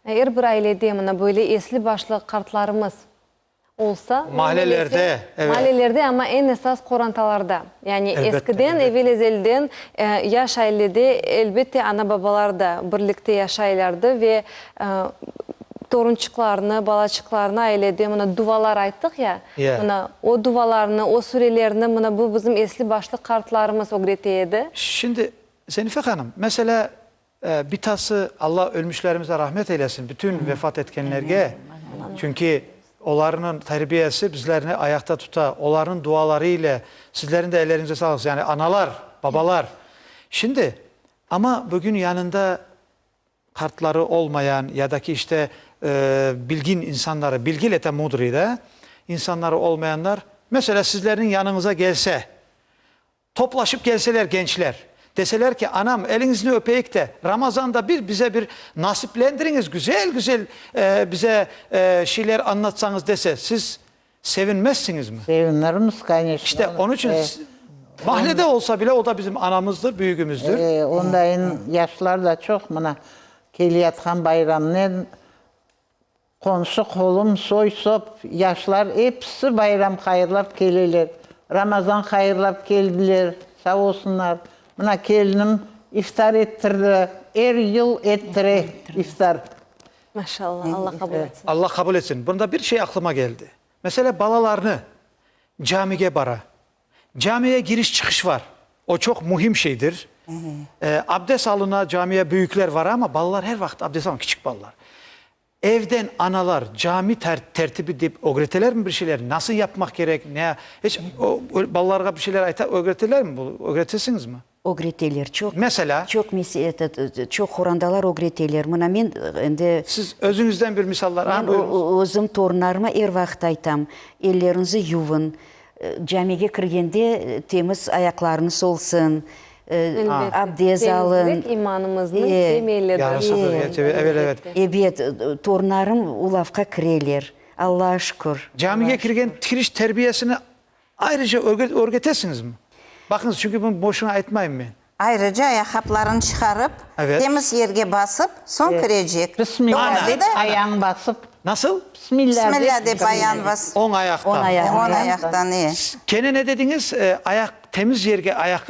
[SPEAKER 2] Er bir ailede mına böyle esli-başlı qartlarımız olsa,
[SPEAKER 1] Mahallelerde, evet.
[SPEAKER 2] Mahallelerde, amma eñ esas qorantalarda. Yani
[SPEAKER 1] Elbette,
[SPEAKER 2] eskiden,
[SPEAKER 1] elbette.
[SPEAKER 2] evel-ezelden yaş ailede elbette ana-babalar da birlikte yaşaylardı ve torunçıqlarını, balaçıqlarını ailede mına duvalar ayttıq ya,
[SPEAKER 1] Ya.
[SPEAKER 2] mına o duvalarnı, o surelerni mına bu bizim esli-başlı qartlarımız ögrete edi.
[SPEAKER 1] Şimdi, Zenife hanım, meselâ, Bitası, Alla ölmüşlerimize rahmet eylesin, bütün vefat etkenlerge, çünki olarnıñ terbiyesi bizlerni ayaqta tuta, olarnıñ duaları ile, sizlerniñ de elleriñize sağlıq, yani analar, babalar. Şimdi, amma bugün yanında qartları olmayan ya da ki işte bilgin insanları, bilgil eta mudrıy da, insanları olmayanlar, meselâ, sizlerniñ yanıñıza gelse, Toplaşıp kelseler gençler, deseler ki, anam, eliñizni öpeyik de, Ramazanda bir bize bir nasiplendiriñiz, güzel-güzel bize şeyler añlatsañız dese, siz sevinmezsiñizmi?
[SPEAKER 5] Sevinirmiz, koneçno.
[SPEAKER 1] İşte, onıñ içün mahlede olsa bile, o da bizim anamızdır, büyügimizdir.
[SPEAKER 5] E, ondayın yaşlar da çoq, mına, keleyatqan bayramnen Qomşu, qolum, soy-sop, yaşlar episi bayram hayırlap keleler. Ramazan hayırlap keldiler, sağ olsunlar. Mına kelinim iftar ettirdi, er yıl ettire iftar.
[SPEAKER 2] Maşallah, Alla qabul etsin.
[SPEAKER 1] Alla qabul etsin. Bunda bir şey aqlıma keldi. Meselâ, balalarnı camige bara. Camiye giriş-çıqış var. O çoq mühim şeydir. Abdest alına camiye büyükler vara, amma balalar her vaqıt abdest almay, kiçik balalar. Evden analar cami tertibi dep ögretelermi bir şeyler? Nasıl yapmaq kerek, ne? Hiç o balalarğa bir şeyler ayta, ögretelermi? Ögretesiñizmi?
[SPEAKER 6] Ögreteler. Çoq,
[SPEAKER 1] Meselâ?
[SPEAKER 6] çoq etot, çoq horandalar ögreteler. Mına men endi.
[SPEAKER 1] Siz özüñizden bir misallar, a,
[SPEAKER 6] Men
[SPEAKER 1] buyurıñız.
[SPEAKER 6] özüm torunlarıma er vaqıt aytam, elleriñizi yuvın, camige kirgende temiz ayaqlarıñız olsun,
[SPEAKER 2] Elbette.
[SPEAKER 6] abdez alın.
[SPEAKER 2] Temizlik imanımıznıñ temelidir.
[SPEAKER 1] Yarısıdır, evet, evet.
[SPEAKER 6] Ebet, torunlarım u lafqa kireler, Allağa şükür.
[SPEAKER 1] Camige kirgen kiriş terbiyesini Ayrıca örgetesiñizmi? Baqıñız, çünki bunı boşuna aytmayım men.
[SPEAKER 4] Ayrıca ayaqqaplarını çıqarıp,
[SPEAKER 1] Evet.
[SPEAKER 4] temiz yerge basıp, soñ kirecek.
[SPEAKER 5] Bismillah dep ayağın basıp.
[SPEAKER 1] Nasıl?
[SPEAKER 5] Bismillah dep.
[SPEAKER 4] Bismillah dep ayağın basıp.
[SPEAKER 1] Oñ ayaqtan.
[SPEAKER 6] Oñ ayaqtan.
[SPEAKER 4] Oñ ayaqtan, e.
[SPEAKER 1] Kene ne dediñiz? Ayaq, temiz yerge ayaq,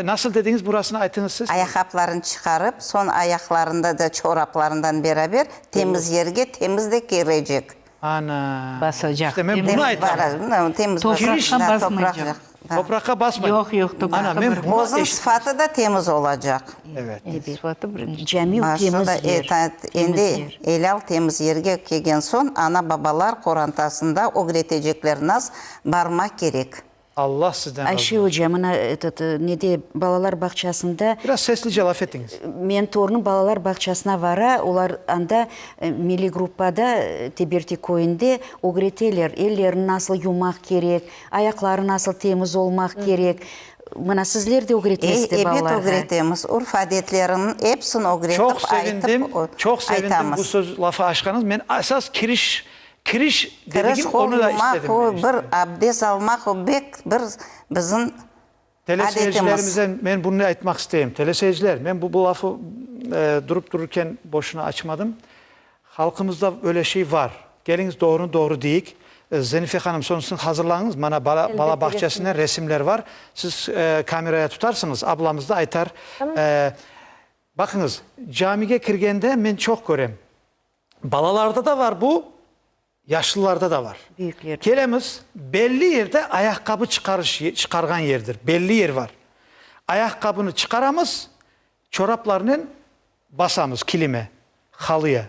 [SPEAKER 1] nasıl dediñiz, burasını aytıñız siz.
[SPEAKER 4] Ayaqqaplarını çıqarıp, soñ ayaqlarında da çoraplarından beraber temiz yerge temiz de kirecek.
[SPEAKER 1] Ana.
[SPEAKER 3] Basacaq.
[SPEAKER 1] İşte men bunı aytam.
[SPEAKER 4] Temiz
[SPEAKER 3] Topraqqa basmaycaq.
[SPEAKER 1] Topraqqa basmay.
[SPEAKER 3] Yoq, yoq, topraqqa
[SPEAKER 1] Ana, men bunı
[SPEAKER 4] Özüñ sıfatı da temiz olacaq.
[SPEAKER 1] Evet.
[SPEAKER 3] Sıfatı birinci.
[SPEAKER 6] Cami temiz yer.
[SPEAKER 4] Endi elâl temiz yerge kelgen soñ, ana-babalar qorantasında ögretecekler nas barmaq kerek.
[SPEAKER 1] Allah sizden razı
[SPEAKER 6] Ayşe
[SPEAKER 1] olsun.
[SPEAKER 6] oca, mına, etot, nede, balalar bağçasında.
[SPEAKER 1] Biraz seslice laf etiñiz.
[SPEAKER 6] Men torunım balalar bağçasına vara, olar anda milliy gruppada, Teberti köyünde ögreteler, ellerini nasıl yumaq kerek, ayaqları nasıl temiz olmaq kerek. Mına, sizler de ögretesizler
[SPEAKER 4] Ebet,
[SPEAKER 6] balalarğa.
[SPEAKER 4] ögretemiz. Urf-adetleriniñ epsini ögretip,
[SPEAKER 1] Çoq sevindim,
[SPEAKER 4] aytıp,
[SPEAKER 1] çoq sevindim bu
[SPEAKER 4] aytamız.
[SPEAKER 1] söz lafı açqanıñız. Men esas kiriş Kiriş
[SPEAKER 4] Kiriş,
[SPEAKER 1] dedigim,
[SPEAKER 4] qol
[SPEAKER 1] onı da
[SPEAKER 4] yumaq,
[SPEAKER 1] istedim
[SPEAKER 4] o
[SPEAKER 1] men işte.
[SPEAKER 4] bir abdest almaq, o bek bir bizim adetimiz.
[SPEAKER 1] Teleseyircilerimize men bunı aytmaq isteyim. Teleseyirciler, men bu lafı durup dururken boşuna açmadım. Halqımızda öyle şey var. Keliñiz doğrunı doğru deyik. Zenife hanım, soñ siz hazırlañız, mana bala, bala bağçasından resimler var. Siz kameraya tutarsıñız, ablamız da aytar. Baqıñız, camige kirgende men çoq körem. Balalarda da var bu, yaşlılarda da var.
[SPEAKER 6] Büyükler.
[SPEAKER 1] Kelemiz, belli yerde ayaqqabı çıqarış, çıqarğan yerdir, belli yer var. Ayaqqabını çıqaramız, çoraplarnen basamız kilime, halıya.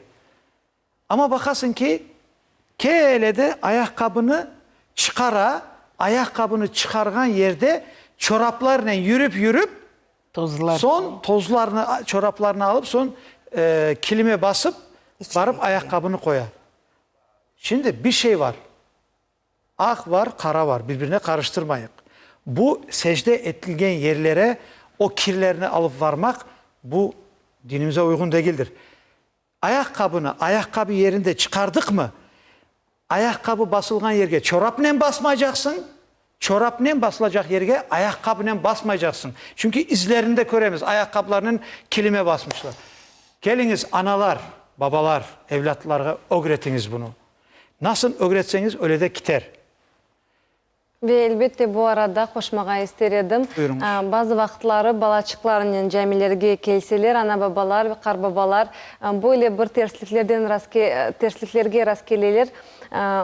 [SPEAKER 1] Amma baqasıñ ki, kele de ayaqqabını çıqara, ayaqqabını çıqarğan yerde çoraplarnen yürip-yürip,
[SPEAKER 3] Tozlar.
[SPEAKER 1] Soñ tozlarnı, çoraplarnı alıp, soñ kilime basıp, barıp ayaqqabını qoya. Şimdi bir şey var. Aq var, qara var, bir-birine qarıştırmayıq. Bu secde etilgen yerlere o kirlerni alıp varmaq, bu dinimize uyğun degildir. Ayaqqabını ayaqqabı yerinde çıqardıqmı, ayaqqabı basılğan yerge çorapnen basmaycaqsıñ, çorapnen basılacaq yerge ayaqqabınen basmaycaqsıñ. Çünki izlerini de köremiz, ayaqqabılarnen kilime basmışlar. Keliñiz, analar, Babalar, evlâtlarğa ögretiñiz bunı. Nasıl ögretseñiz, öyle de kiter.
[SPEAKER 2] Ve elbette bu arada qoşmağa ister edim,
[SPEAKER 1] Buyurıñız.
[SPEAKER 2] bazı vaqıtları balaçıqlarınen camilerge kelseler, ana-babalar ve qartbabalar böyle bir tersliklerden tersliklerge rastkeleler,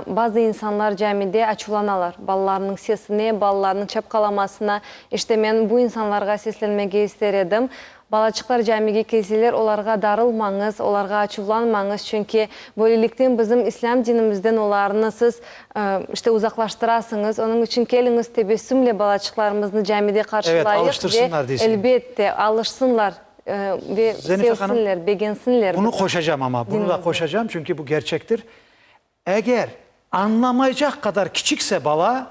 [SPEAKER 2] bazı insanlar camide açuvlanalar balalarınıñ sesine, balalarınıñ çapqalamasına. İşte men bu insanlarğa seslenmege ister edim, Balaçıqlar camige kelseler, olarğa darılmañız, olarğa açuvlanmañız, çünki böylelikten bizim İslâm dinimizden olarnı siz, işte, uzaqlaştırasıñız. Onıñ içün keliñiz, tebessümle balaçıqlarımıznı camide
[SPEAKER 1] Evet,
[SPEAKER 2] qarşılayıq ve,
[SPEAKER 1] alıştırsınlar deysiñiz.
[SPEAKER 2] elbette, alışsınlar ve
[SPEAKER 1] Zenife hanım,
[SPEAKER 2] sevsinler, begensinler
[SPEAKER 1] bunu
[SPEAKER 2] bizim
[SPEAKER 1] qoşacağım amma, bunu da
[SPEAKER 2] dinimizni.
[SPEAKER 1] qoşacağım, çünki bu gerçektir. Eger añlamaycaq qadar kiçikse bala,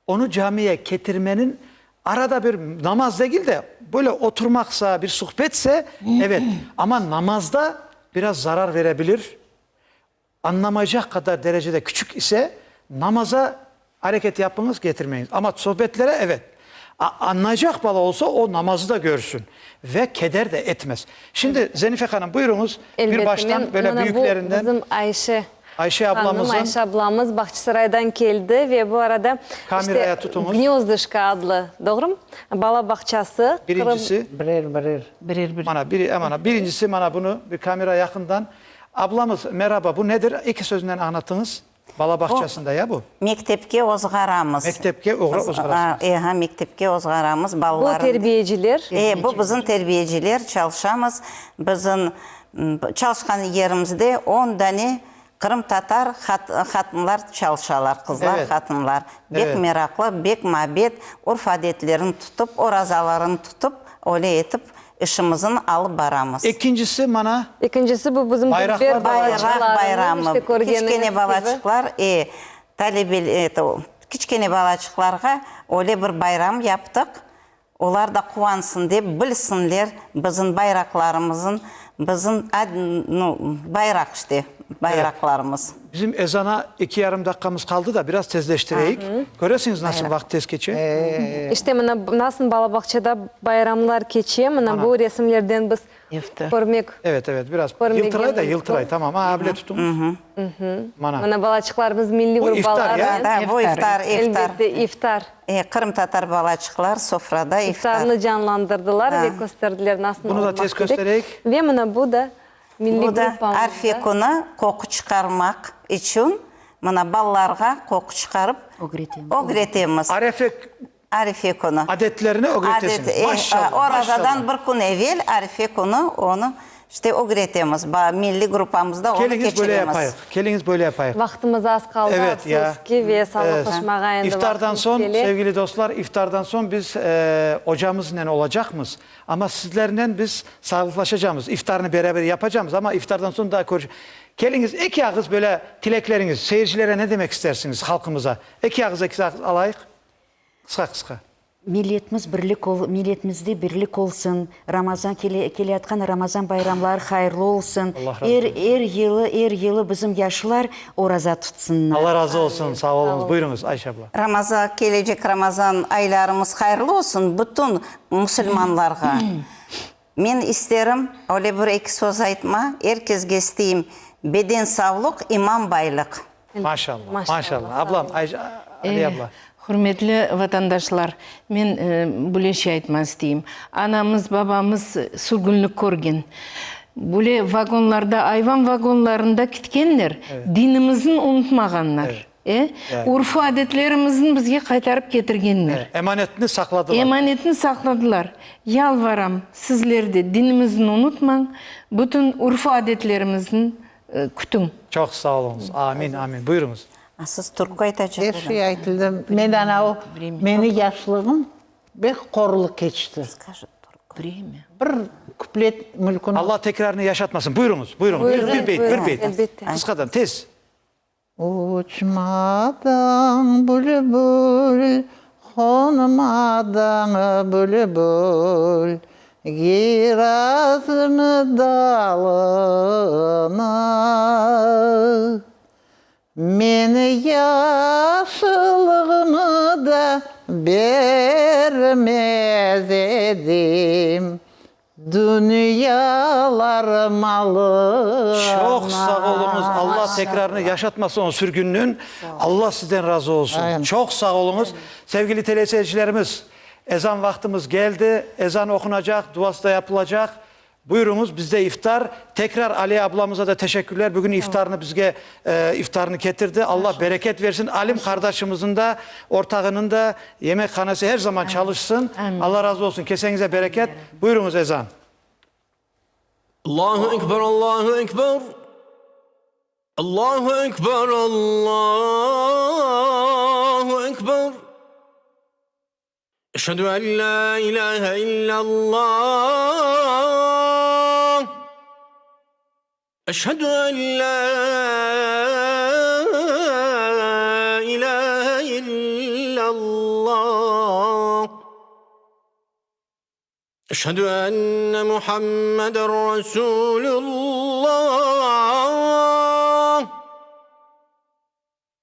[SPEAKER 1] onı camiye ketirmeniñ arada bir namaz degil de, böyle oturmaqsa, bir suhbetse, evet, amma namazda biraz zarar vere bilir. Añlamaycaq qadar derecede küçük ise, namaza areket yapıñız, ketirmeñiz. Amma sohbetlere, evet. Añlaycaq bala olsa, o namazı da görsün ve keder de etmez. Şimdi, Zenife hanım, buyurıñız, bir
[SPEAKER 2] Elbette,
[SPEAKER 1] baştan
[SPEAKER 2] men,
[SPEAKER 1] böyle
[SPEAKER 2] mına bu
[SPEAKER 1] büyüklerinden.
[SPEAKER 2] bizim Ayşe
[SPEAKER 1] Ayşe
[SPEAKER 2] hanım,
[SPEAKER 1] ablamızın.
[SPEAKER 2] Ayşe ablamız Bağçasaraydan keldi ve bu arada, işte,
[SPEAKER 1] Kameraya tutuñız.
[SPEAKER 2] Gnezdışko adlı, doğrumı, bala bağçası, Qırım.
[SPEAKER 1] Birincisi.
[SPEAKER 5] Birer, birer.
[SPEAKER 3] Birer, birer.
[SPEAKER 1] Mana, biri, mana, birincisi, mana bunı bir kamera yaqından. Ablamız, meraba, bu nedir? Eki söznen añlatıñız. Bala bağçasında ya bu?
[SPEAKER 4] Mektepke ozğaramız.
[SPEAKER 1] Mektepke ozğarasıñız.
[SPEAKER 4] E, ha, mektepke ozğaramız balalarnı.
[SPEAKER 2] Bu terbiyeciler.
[SPEAKER 4] E, bu bizim terbiyeciler, çalışamız. Bizim çalışqan yerimizde on dane qırımtatar hatınlar çalışalar, qızlar, hatınlar. Bek meraqlı, bek mabet, urf-adetlerini tutıp, orazalarını tutıp, öyle etip İşimizni alıp baramız.
[SPEAKER 1] Ekincisi mana.
[SPEAKER 2] Ekincisi bu bizim
[SPEAKER 1] Bayraqlar
[SPEAKER 2] dülber
[SPEAKER 4] Bayraq
[SPEAKER 2] balaçıqlarımız,
[SPEAKER 4] bayramı.
[SPEAKER 2] işte körgeniñiz
[SPEAKER 4] Kiçkene
[SPEAKER 2] kibi.
[SPEAKER 4] balaçıqlar, e, talebel, eto, kiçkene balaçıqlarğa öyle bir bayram yaptıq. Olar da quvansın dep, bilsinler bizim bayraqlarımızın, bizim ad, nu, bayraq işte, bayraqlarımız.
[SPEAKER 1] Bizim ezana eki yarım daqqamız qaldı da, biraz tezleştireyik. Köresiñiz nasıl vaqıt tez keçe?
[SPEAKER 2] İşte mına nasıl bala bağçada bayramlar keçe, mına bu resimlerden biz körmek.
[SPEAKER 1] Evet, evet, biraz yıltıray da, yıltıray, tamam, a, bile tutuñız. Mana.
[SPEAKER 2] Mına balaçıqlarımız milliy urbalarnen.
[SPEAKER 4] Bu iftar, ya? Bu iftar, iftar.
[SPEAKER 2] Elbette, iftar.
[SPEAKER 4] Qırımtatar balaçıqlar sofrada iftar.
[SPEAKER 2] İftarnı canlandırdılar ve kösterdiler nasıl olmaq kerek.
[SPEAKER 1] Bunı da tez köstereyik.
[SPEAKER 2] Ve mına bu da Milliy
[SPEAKER 4] Bu da
[SPEAKER 2] gruppamızda.
[SPEAKER 4] arfe künü qoqu çıqarmaq içün, mına, balalarğa qoqu çıqarıp
[SPEAKER 6] Ögretemiz.
[SPEAKER 4] ögretemiz.
[SPEAKER 1] Arefe
[SPEAKER 4] Arefe künü.
[SPEAKER 1] adetlerini ögretesiñiz.
[SPEAKER 4] Adet,
[SPEAKER 1] Maşallah,
[SPEAKER 4] orazadan
[SPEAKER 1] maşallah.
[SPEAKER 4] bir kün evel arefe künü onı, işte, ögretemiz. Ba, milliy gruppamızda onı
[SPEAKER 1] Keliñiz böyle
[SPEAKER 4] keçiremiz.
[SPEAKER 1] yapayıq, keliñiz böyle yapayıq.
[SPEAKER 2] Vaqtımız az qaldı,
[SPEAKER 1] Evet, ya.
[SPEAKER 2] afsus ki, ve sağlıqlaşmağa endi
[SPEAKER 1] İftardan
[SPEAKER 2] vaqtımız
[SPEAKER 1] soñ,
[SPEAKER 2] kele.
[SPEAKER 1] sevgili dostlar, iftardan soñ biz ocamıznen olacaqmız. Amma sizlernen biz sağlıqlaşacamız, iftarnı beraber yapacamız, amma iftardan soñ daa körüş. Keliñiz, eki ağız böyle tilekleriñiz, seyircilere ne demek istersiñiz, halqımıza? Eki ağız, eki ağız alayıq, qısqa-qısqa.
[SPEAKER 6] Milletimiz birlik ol, milletimizde birlik olsun, Ramazan kele, keleyatqan Ramazan bayramları hayırlı olsun,
[SPEAKER 1] Allah razı
[SPEAKER 6] er,
[SPEAKER 1] olsun.
[SPEAKER 6] er yılı, er yılı bizim yaşlar oraza tutsınlar.
[SPEAKER 1] Allah razı olsun, sağ oluñız. Buyurıñız, Ayşe abla.
[SPEAKER 4] Ramaza, kelecek Ramazan aylarımız hayırlı olsun bütün musulmanlarğa. Men isterim, öyle bir eki söz aytma, er kesge isteyim beden savluq, iman baylıq.
[SPEAKER 1] Maşallah, maşallah. Ablam, Ayşe, Aliye abla.
[SPEAKER 3] Hürmetli vatandaşlar, men böyle şey aytma isteyim. Anamız, babamız sürgünlik körgen. Böyle vagonlarda, ayvan vagonlarında kitkenler, dinimizni unutmağanlar. E, urfu-adetlerimizni bizge qaytarıp ketirgenler.
[SPEAKER 1] Emanetni saqladılar.
[SPEAKER 3] Emanetni saqladılar. Yalvaram, sizler de dinimizni unutmañ, bütün urfu-adetlerimizni kütüñ.
[SPEAKER 1] Çoq sağ oluñız. Amin, amin. Buyurıñız.
[SPEAKER 4] A siz türkü aytacaq
[SPEAKER 5] Er şey aytıldı. Men ana o, meni yaşlığım bek qorlı keçti. Bir küplet mülkün.
[SPEAKER 1] Alla tekrarını yaşatmasın. Buyurıñız, buyurıñız. Bir beyt, bir beyt.
[SPEAKER 2] Elbette.
[SPEAKER 1] Qısqadan, tez.
[SPEAKER 5] Uçmadıñ, bülbül, qonmadıñ, bülbül, Girazım dalına. Men yaşlığımı da bermez edim. Dünyalar malı
[SPEAKER 1] Çoq sağ oluñız, Alla tekrarını yaşatmasın o sürgünniñ. Alla sizden razı olsun. Çoq sağ oluñız. Sevgili teleseyircilerimiz, ezan vaqtımız geldi, ezan oqunacaq, duası da yapılacaq. Buyurıñız, bizde iftar. Tekrar Aliye ablamıza da teşekkürler, bugün iftarnı bizge iftarnı ketirdi. Alla bereket versin. Alim qardaşımıznıñ da, ortağınıñ da yemekhanesi her zaman çalışsın. Alla razı olsun. Keseñize bereket. Buyurıñız ezan.
[SPEAKER 7] Allahu ekber, Allahu ekber, Allahu ekber, Allahu ekber. Eşhedü en la ilahe illallah. Eşhedü en la ilahe illallah. Eşhedü enne Muhammeden Resulullah.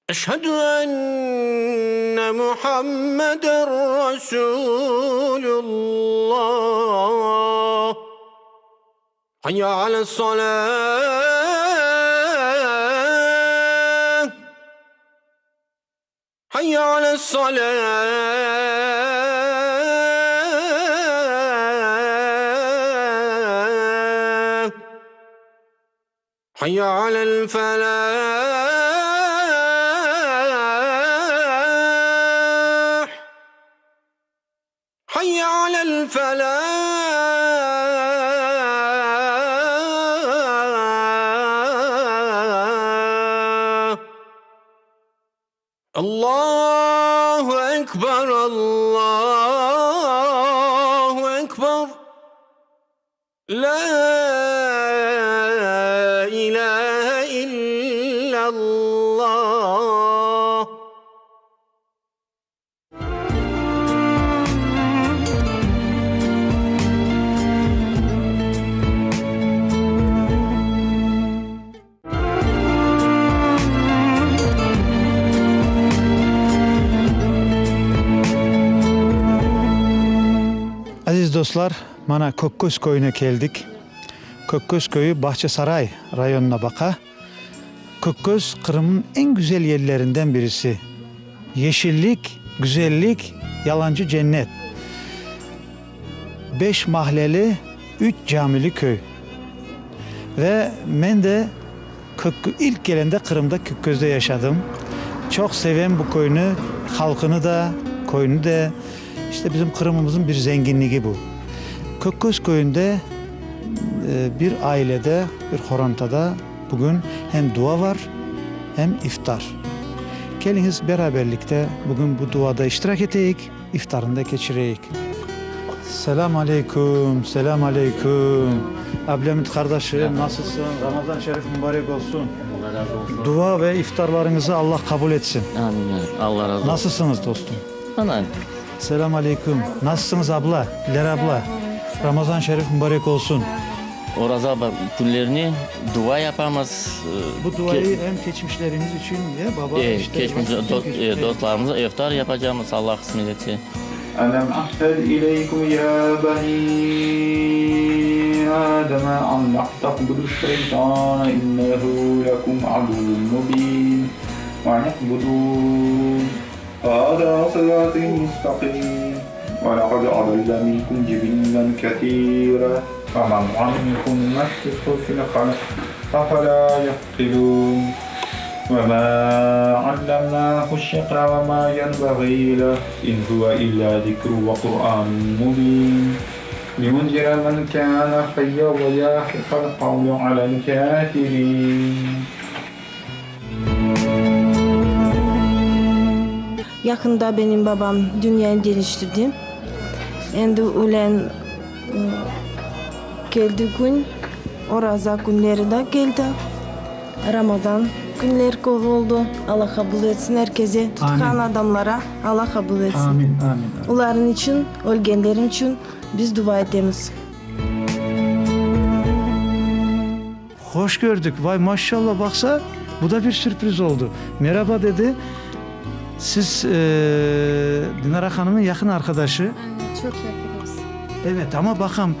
[SPEAKER 7] Eşhedü enne Muhammeden Resulullah. Hayya ales-salah. Hayya ales-salah. Hayya alel-felâh. Hayya alel-felâh. Allahu ekber, Allahu ekber. Lâ ilâhe illallah.
[SPEAKER 1] Aziz dostlar, mana Kökköz köyüne keldik. Kökköz köyü Bağçasaray rayonına baqa. Kökköz, Qırımnıñ eñ güzel yerlerinden birisi. Yeşillik, güzellik, yalancı cennet. Beş mahleli, üç camili köy. Ve men de ilk kelende Qırımda Kökközde yaşadım. Çoq sevem bu köyni, halqını da, köyni de. İşte bizim Qırımımıznıñ bir zenginligi bu. Kökköz köyünde bir ailede, bir horantada bugün hem dua var, hem iftar. Keliñiz beraberlikte bugün bu duada iştirak eteyik, iftarını da keçireyik. Selâm aleyküm, selâm aleyküm. Ablâmit qardaşım, nasılsıñ? Ramazan şerif mubarek olsun.
[SPEAKER 8] Allah razı olsun.
[SPEAKER 1] Dua ve iftarlarıñızı Allah qabul etsin.
[SPEAKER 8] Amin, Allah razı olsun.
[SPEAKER 1] Nasılsıñız, dostum?
[SPEAKER 8] Ana.
[SPEAKER 1] Selâm aleyküm. Nasılsıñız, abla? Lera abla, Ramazan şerif mubarek olsun.
[SPEAKER 8] Oraza künlerine dua yapamız.
[SPEAKER 1] Bu duayı em keçmişlerimiz içün, ya, baba, işte.
[SPEAKER 8] Keçmiş dostlarımıza iftar yapacağımız, Allah qısmet etse.
[SPEAKER 9] Elem ahd ileykum ya bani Adem an la ta'buduş-şeytane innehu lekum aduvvun mubin ve an i'budun hâzâ sıratî mustaqîm ve leqad adalle minkum cibillen kesîre ve mâ nuammirhu nunekkisu fil halq efelâ ya'qilûn ve mâ allemnâhuş-şi're ve mâ yenbeğî leh in huve illâ zikrun ve Kur'ânun mubîn liyunzire men kâne hayyen ve yahiqal kavlu alel kâfirîn.
[SPEAKER 10] Yaqında benim babam dünyayı deñiştirdi. Endi ülen keldi kün, oraza künleri da keldi, Ramazan künler oldu. Alla qabul etsin er keze, tutqan adamlara Alla qabul etsin.
[SPEAKER 1] Amin, amin.
[SPEAKER 10] Olarnıñ içün, ölgenler içün biz dua etemiz.
[SPEAKER 1] Hoş gördük, vay maşşalla, baqsa, bu da bir sürpriz oldu. Meraba, dedi, siz Dinara hanımnıñ yaqın arqadaşı.
[SPEAKER 11] Evet, çoq yaqınız.
[SPEAKER 1] Evet, amma baqam.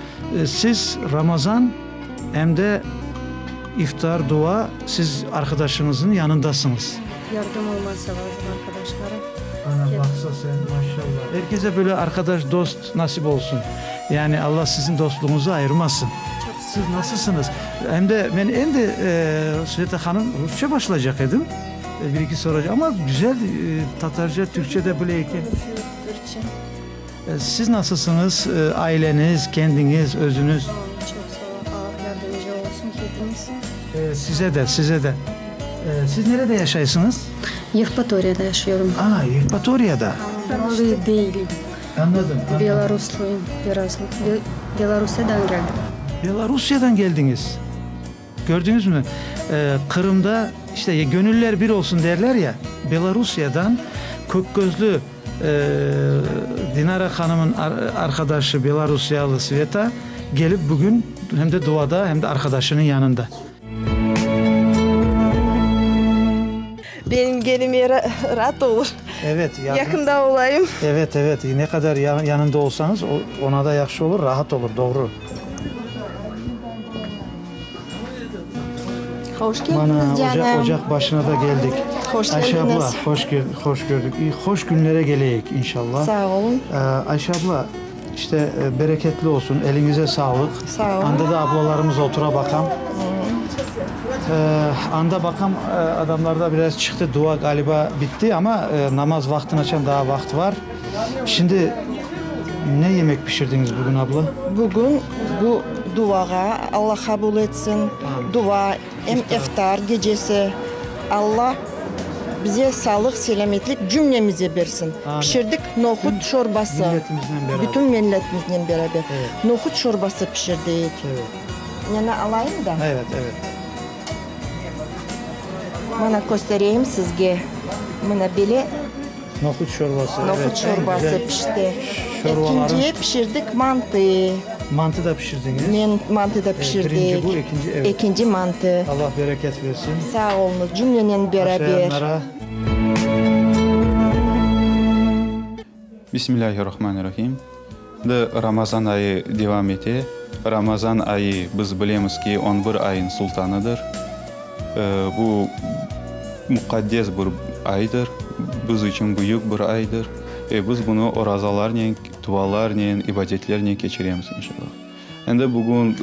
[SPEAKER 1] Siz Ramazan em de iftar, dua, siz arqadaşıñıznıñ yanındasıñız.
[SPEAKER 11] Yardım olmasa lazım arqadaşlara.
[SPEAKER 1] Ana, baqsa sen, maşallah. Er kese böyle arqadaş, dost nasip olsun. Yani Alla siziñ dostluğıñızı ayırmasın. Siz nasılsıñız? Em de men endi, Sveta hanım, rusça başlaycaq edim, bir-eki soracaq, amma güzel tatarca, türkçe de bile eken.
[SPEAKER 11] Türkçe.
[SPEAKER 1] Siz nasılsıñız, aileniz, kendiñiz, özüñiz?
[SPEAKER 11] Sağ olun, çoq sağ olun, Allah yardımcı olsun hepimiz.
[SPEAKER 1] Size de, size de. Siz nerede yaşaysıñız?
[SPEAKER 11] Yevpatoriyada yaşıyorum.
[SPEAKER 1] A, Yevpatoriyada.
[SPEAKER 11] Almalı değilim.
[SPEAKER 1] Anladım, anladım.
[SPEAKER 11] Belaruslıyım, biraz. Belarusiyadan geldim.
[SPEAKER 1] Belarusiyadan geldiñiz. Kördiñizmi, Qırımda, işte, gönüller bir olsun derler ya, Belarusiyadan kökközlü Dinara hanımın arqadaşı belarusiyalı Sveta kelip bugün hem de duada, hem de arqadaşınıñ yanında.
[SPEAKER 10] Benim kelime raat olur.
[SPEAKER 1] Evet.
[SPEAKER 10] Yaqında olayım.
[SPEAKER 1] Evet, evet. Ne qadar yanında olsañız, ona da yahşı olur, rahat olur, doğru.
[SPEAKER 10] Hoş keldiñiz, canım.
[SPEAKER 1] Mana, ocaq başına da keldik.
[SPEAKER 10] Hoş keldiñiz.
[SPEAKER 1] Ayşe abla, hoş hoş gördük. Hoş günlere keleyik, inşallah.
[SPEAKER 10] Sağ olun.
[SPEAKER 1] Ayşe abla, işte, bereketli olsun, eliñize sağlıq.
[SPEAKER 10] Sağ olun.
[SPEAKER 1] Anda da ablalarımız otura, baqam. Anda baqam, adamlar da biraz çıqtı, dua, ğaliba, bitti, amma namaz vaqtınaçan daa vaqıt var. Şimdi ne yemek pişirdiñiz bugün, abla?
[SPEAKER 10] Bugün bu duağa, Alla qabul etsin, dua, em iftar gecesi. Alla bize sağlıq, selâmetlik cümlemize bersin. Pişirdik nohut şorbası.
[SPEAKER 1] Milletimiznen beraber.
[SPEAKER 10] Bütün milletimiznen beraber. Nohut şorbası pişirdik. Neni alayım da?
[SPEAKER 1] Evet, evet.
[SPEAKER 10] Mına köstereyim sizge. Mına bele.
[SPEAKER 1] Nohut şorbası, evet.
[SPEAKER 10] Nohut şorbası pişti.
[SPEAKER 1] Şorbalarnıñ.
[SPEAKER 10] Ekinciye pişirdik mantı.
[SPEAKER 1] Mantı da pişirdiñiz.
[SPEAKER 10] Men mantı da pişirdik.
[SPEAKER 1] Birinci bu, ekinci, evet.
[SPEAKER 10] Ekinci mantı.
[SPEAKER 1] Allah bereket versin.
[SPEAKER 10] Sağ oluñız, cümlenen beraber.
[SPEAKER 1] Aşayanlara.
[SPEAKER 9] Bismillahirrahmanirrahim. Şimdi Ramazan ayı devam ete. Ramazan ayı, biz bilemiz ki, on bir ayın sultanıdır. Bu muqaddes bir aydır, biz içün büyük bir aydır ve biz bunı orazalarnen, dualarnen, ibadetlernen keçiremiz, inşallah. Endi bugün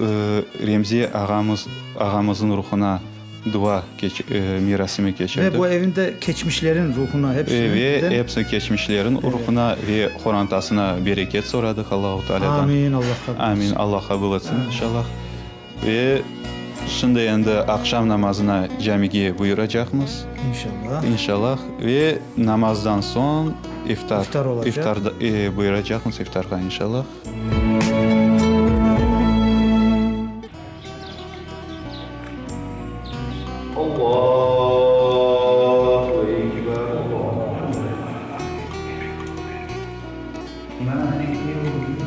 [SPEAKER 9] Remzi ağamız, ağamıznıñ ruhuna dua merasimi keçirdik.
[SPEAKER 1] Ve bu evinde keçmişlerin ruhuna hepsiniñ.
[SPEAKER 9] Ve hepsi keçmişlerin ruhuna ve qorantasına bereket soradıq Allahu Tealâdan.
[SPEAKER 1] Amin, Allah qabul etsin.
[SPEAKER 9] Amin, Allah qabul etsin, inşallah. Ve şimdi endi aqşam namazına camige buyuracaqmız.
[SPEAKER 1] İnşallah.
[SPEAKER 9] İnşallah. Ve namazdan soñ iftar.
[SPEAKER 1] İftar olacaq.
[SPEAKER 9] İftar buyuracaqmız iftarğa, inşallah. Allahu ekber, Maliki yevmiddin.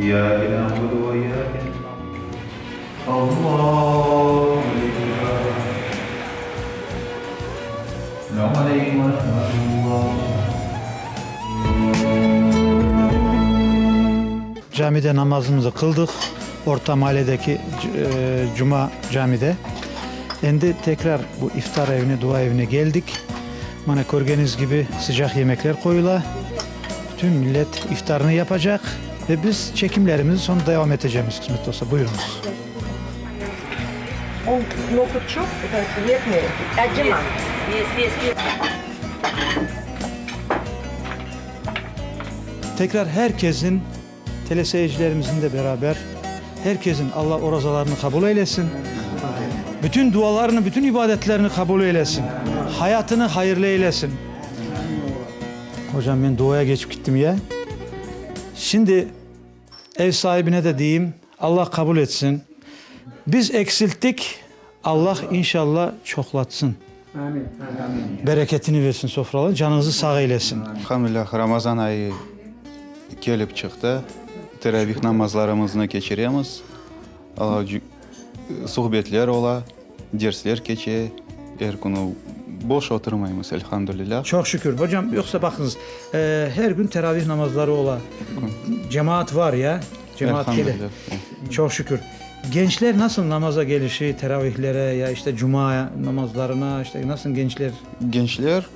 [SPEAKER 9] İyyâke na'budu ve iyyâke nesta'in. Allahu ekber. Selâmu aleykum ve rahmetullah.
[SPEAKER 1] Camide namazımızı qıldıq, orta maledeki Cuma camide. Endi tekrar bu iftar evine, dua evine geldik. Mana, körgeniñiz kibi, sıcaq yemekler qoyula. Bütün millet iftarını yapacaq ve biz çekimlerimizni soñ devam etecemiz, qısmet olsa. Buyurıñız. Tekrar her kesin, teleseyircilerimizin de beraber, her kesin Alla orazalarını qabul eylesin. Bütün dualarını, bütün ibadetlerini qabul eylesin. Hayatını hayırlı eylesin. Hocam, men duaya keçip gittim ya. Şimdi ev sahibine de deyim, Alla qabul etsin. Biz eksilttik, Alla inşalla çoqlatsın. Bereketini versin sofralarnıñ, canıñızı sağ eylesin.
[SPEAKER 9] Elhamdülillah, Ramazan ayı kelip çıqtı. Teravih namazlarımıznı keçiremiz. Suhbetler ola, dersler keçe er künü. Boş oturmaymız, elhamdülilâh.
[SPEAKER 1] Çoq şükür. Hocam, yoqsa baqıñız, her gün teravih namazları ola. Cemaat var, ya? Cemaat kele. Çoq şükür. Gençler nasıl namaza kelişi, teravihlere ya işte cuma namazlarına, işte nasıl gençler?
[SPEAKER 9] Gençler,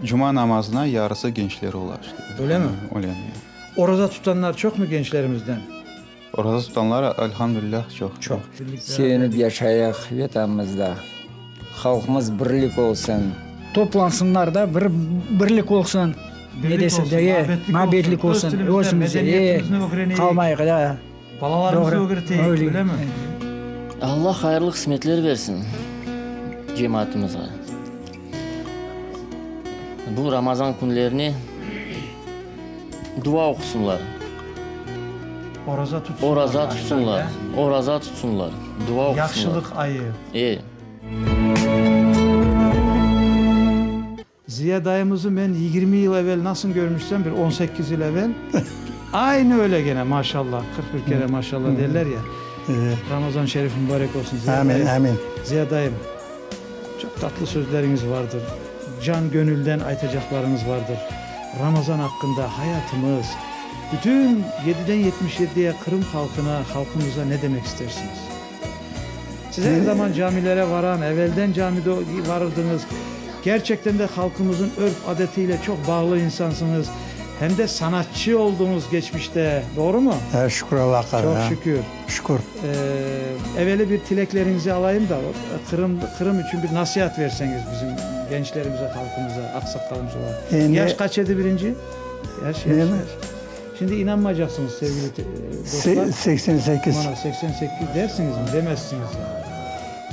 [SPEAKER 9] cuma namazına yarısı gençler ola işte.
[SPEAKER 1] Öyle mi?
[SPEAKER 9] Öyle.
[SPEAKER 1] Oraza tutanlar çoqmı gençlerimizden?
[SPEAKER 9] Oraza tutanlar, elhamdülilâh, çoq.
[SPEAKER 1] Çoq.
[SPEAKER 12] Sevinip yaşayıq Vetanımızda. Halqımız birlik olsun.
[SPEAKER 13] Toplansınlar da, bir birlik olsun. Ne dese de, mabetlik olsun. Özümizde, e, qalmayıq da.
[SPEAKER 1] Balalarımızı ögreteyik, öyle mi?
[SPEAKER 8] Allah hayırlı qısmetler bersin cemaatımızğa. Bu Ramazan künlerine dua oqusınlar.
[SPEAKER 1] Oraza tutsunlar.
[SPEAKER 8] Oraza tutsunlar. Oraza tutsunlar. Dua oqusınlar.
[SPEAKER 1] Yahşılıq ayı.
[SPEAKER 8] E.
[SPEAKER 1] Ziya dayımızı men 20 yıl evel nasıl körmüşsem, bir 18 yıl evel, aynı öyle gene, maşallah, 41 kere maşallah derler ya. Ramazan şerif mübarek olsun, Ziya
[SPEAKER 14] Amin,
[SPEAKER 1] dayım.
[SPEAKER 14] amin.
[SPEAKER 1] Ziya dayım, çoq tatlı sözleriñiz vardır, can gönülden aytacaqlarıñız vardır. Ramazan aqqında, hayatımız, bütün yediden 77-ye Qırım halqına, halqımıza ne demek istersiñiz? Siz er zaman camilere varan, evelden camide varırdıñız. Kerçekten de halqımızın örf-adetiyle çoq bağlı insansıñız. Hem de sanatçı oldıñız geçmişte, doğrumı?
[SPEAKER 14] E, şükür Allahqa.
[SPEAKER 1] Çoq şükür.
[SPEAKER 14] Şükür.
[SPEAKER 1] Eveli bir tilekleriñizi alayım da, Qırım, Qırım içün bir nasiat verseñiz bizim gençlerimize, halqımıza, aqsaqalımız olaraq.
[SPEAKER 14] Endi.
[SPEAKER 1] Yaş qaç edi birinci? Yaş, yaş, yaş. Şimdi inanmaycaqsıñız, sevgili dostlar.
[SPEAKER 14] 88.
[SPEAKER 1] Mana, 88 dersiñizmi? Demezsiñiz yani.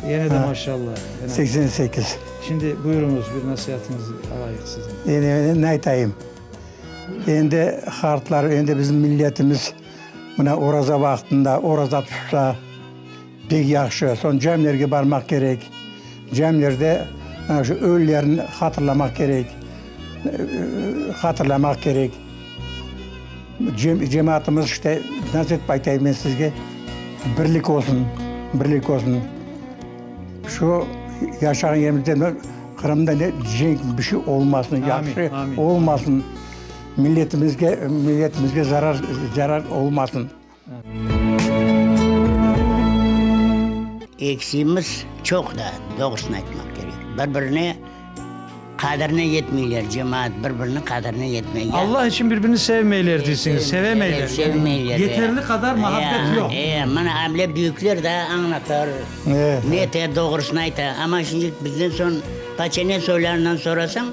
[SPEAKER 1] Yine de maşallah.
[SPEAKER 14] 88.
[SPEAKER 1] Şimdi buyuruñız, bir nasiatıñızı alayıq siziñ.
[SPEAKER 14] Endi ne aytayım? Endi qartlar, endi bizim milletimiz mına oraza vaqtında oraza tutsa pek yahşı. Soñ camilerge barmaq kerek. Camilerde mına şu ölülerni hatırlamaq kerek, hatırlamaq kerek. Cemaatımız işte, nasıl etip aytayım men sizge, birlik olsun, birlik olsun. Şu yaşağan yerimizde, Qırımda ne cenk bir şey olmasın, yahşı olmasın, milletimizge, milletimizge zarar, zarar olmasın.
[SPEAKER 15] Eksiğimiz çoq da, doğrusını aytmaq kerek. Bir-birine qadrine yetmeyler, cemaat bir-biriniñ qadrine yetmey.
[SPEAKER 1] Allah içün bir-birini sevmeyler deysiñiz, sevemeyler.
[SPEAKER 15] Sevmeyler.
[SPEAKER 1] Yeterli qadar muhabbet yoq.
[SPEAKER 15] E, mana able büyükler daa añlatır, ne doğrusını ayta. Amma şimdi bizden soñ paçene soylarından sorasañ.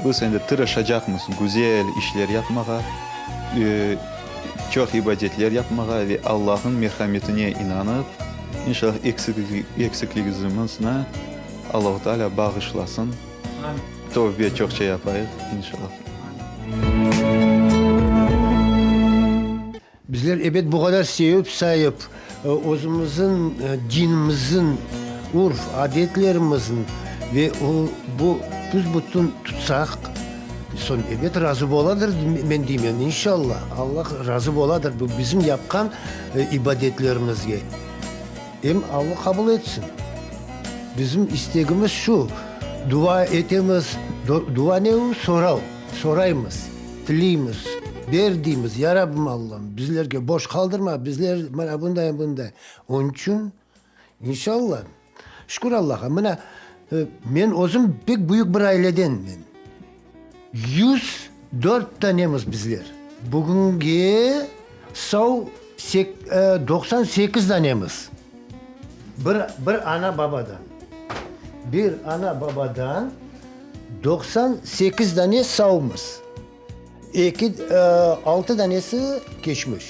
[SPEAKER 9] Biz endi tırışacaqmız güzel işler yapmağa. Çoq ibadetler yapmağa ve Allahnıñ merhametine inanıp, inşallah, eksikligimizni Allahu Teala bağışlasın. Tövbe çoqça yapayıq, inşallah.
[SPEAKER 16] Bizler, ebet, bu qadar sevip-sayıp, özümizniñ dinimizniñ, urf-adetlerimizniñ ve bu büs-bütün tutsaq, Soñ, ebet, razı boladır, men deymen, inşalla, Alla razı boladır bu bizim yapqan ibadetlerimizge. Em Alla qabul etsin. Bizim istegimiz şu, dua etemiz, dua ne o? Sorav, soraymız, tileymiz, ber deymiz, ya Rabbim Allam, bizlerge boş qaldırma, bizler mana bunday, bunday. Onıñ içün, inşalla, Şükür Allahqa, mına, men özüm pek büyük bir ailedenmen. 104 tanemiz bizler. Bugünge sau 98 danemiz. Bir, bir ana-babadan. Bir ana-babadan 98 dane saumız. Eki, altı danesi keçmiş.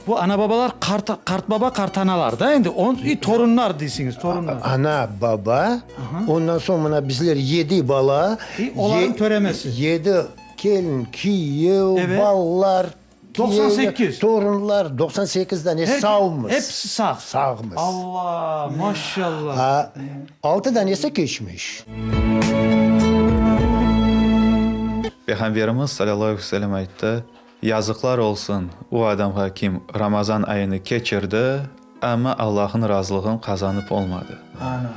[SPEAKER 1] Bu ana-babalar qart, qartbaba, qartanalar da endi, on, i torunlar deysiñiz, torunlar.
[SPEAKER 16] Ana, baba, ondan soñ mına bizler yedi bala.
[SPEAKER 1] I olarnıñ töremesi.
[SPEAKER 16] Yedi kelin, kiyev, balalar,
[SPEAKER 1] 98.
[SPEAKER 16] Torunlar, 98 dane sağmız.
[SPEAKER 1] Hepsi sağ.
[SPEAKER 16] Sağmız.
[SPEAKER 1] Allah, maşallah.
[SPEAKER 16] Altı danesi keçmiş.
[SPEAKER 9] Peyğamberimiz, salâllahu aleyhi ve sellem, ayttı, Yazıqlar olsun o adamğa, kim Ramazan ayını keçirdi, amma Allahnıñ razılığın qazanıp olmadı.
[SPEAKER 1] Ana.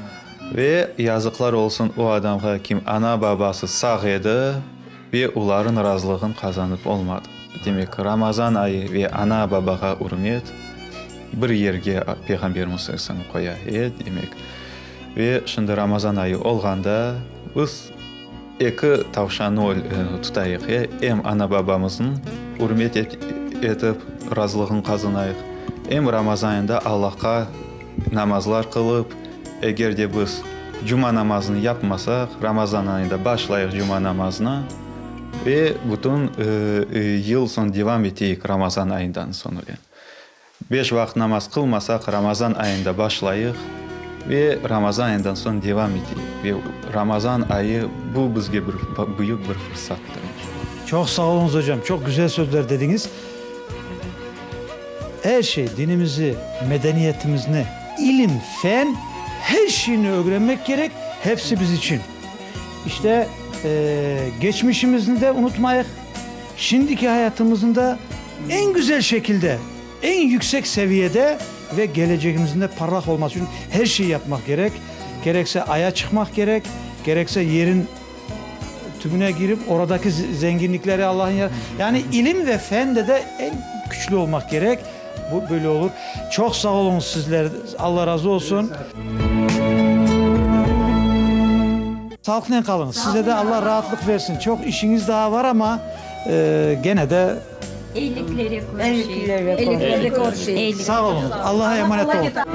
[SPEAKER 9] Ve yazıqlar olsun o adamğa, kim ana-babası sağ edi ve oların razılığın qazanıp olmadı. Demek, Ramazan ayı ve ana-babağa ürmet bir yerge Peyğamberimiz sallallahu qoya, e, demek. Ve şimdi Ramazan ayı olğanda biz eki tavşannı tutayıq, e, em ana-babamıznı ürmet etip, razılığın qazanayıq, em Ramazan ayında Allahqa namazlar qılıp, eger de biz cuma namazını yapmasaq, Ramazan ayında başlayıq cuma namazını ve bütün yıl soñ devam eteyik Ramazan ayından soñra. Beş vaqıt namaz qılmasaq, Ramazan ayında başlayıq ve Ramazan ayından soñ devam eteyik. Ve Ramazan ayı bu bizge bir büyük bir fırsattır, inşallah.
[SPEAKER 1] Çoq sağ oluñız, ocam, çoq güzel sözler dediñiz. Er şey, dinimizi, medeniyetimizni, ilim, fen, her şeyni ögrenmek kerek, hepsi biz içün. İşte, geçmişimizni de unutmayıq, şimdiki hayatımıznı da eñ güzel şekilde, eñ yüksek seviyede ve gelecegimizin de parlaq olması içün her şey yapmaq kerek. Kerekse Aya çıqmaq kerek, kerekse yerin tübüne girip, oradaki zenginlikleri Allah'ın yani ilim ve fende de eñ küçlü olmaq kerek. Bu böyle olur. Çoq sağ oluñız sizler. Alla razı olsun. Sağlıqnen qalıñız. Size de Alla raatlıq versin. Çoq işiñiz daa var amma, gene de.
[SPEAKER 17] Eyliklere körüşeyik. Eyliklere körüşeyik.
[SPEAKER 1] Sağ oluñız. Allaha emanet oluñ.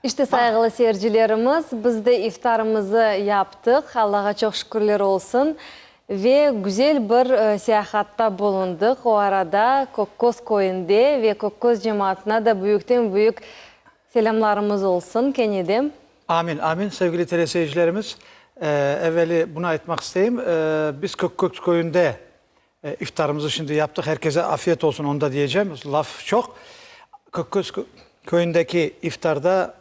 [SPEAKER 2] İşte, sayğılı seyircilerimiz, biz de iftarımızı yaptıq, Allağa çoq şükürler olsun, ve güzel bir seyahatta bulundıq. O arada Kökköz köyünde ve Kökköz cemaatına da büyükten-büyük selâmlarımız olsun kene de.
[SPEAKER 1] Amin, amin, sevgili teleseyircilerimiz. Evveli bunı aytmaq isteyim, biz Kökköz köyünde İftarımızı şimdi yaptıq, herkese afiyet olsun, onu da diyeceğim, laf çoq. Kökköz köyündeki iftarda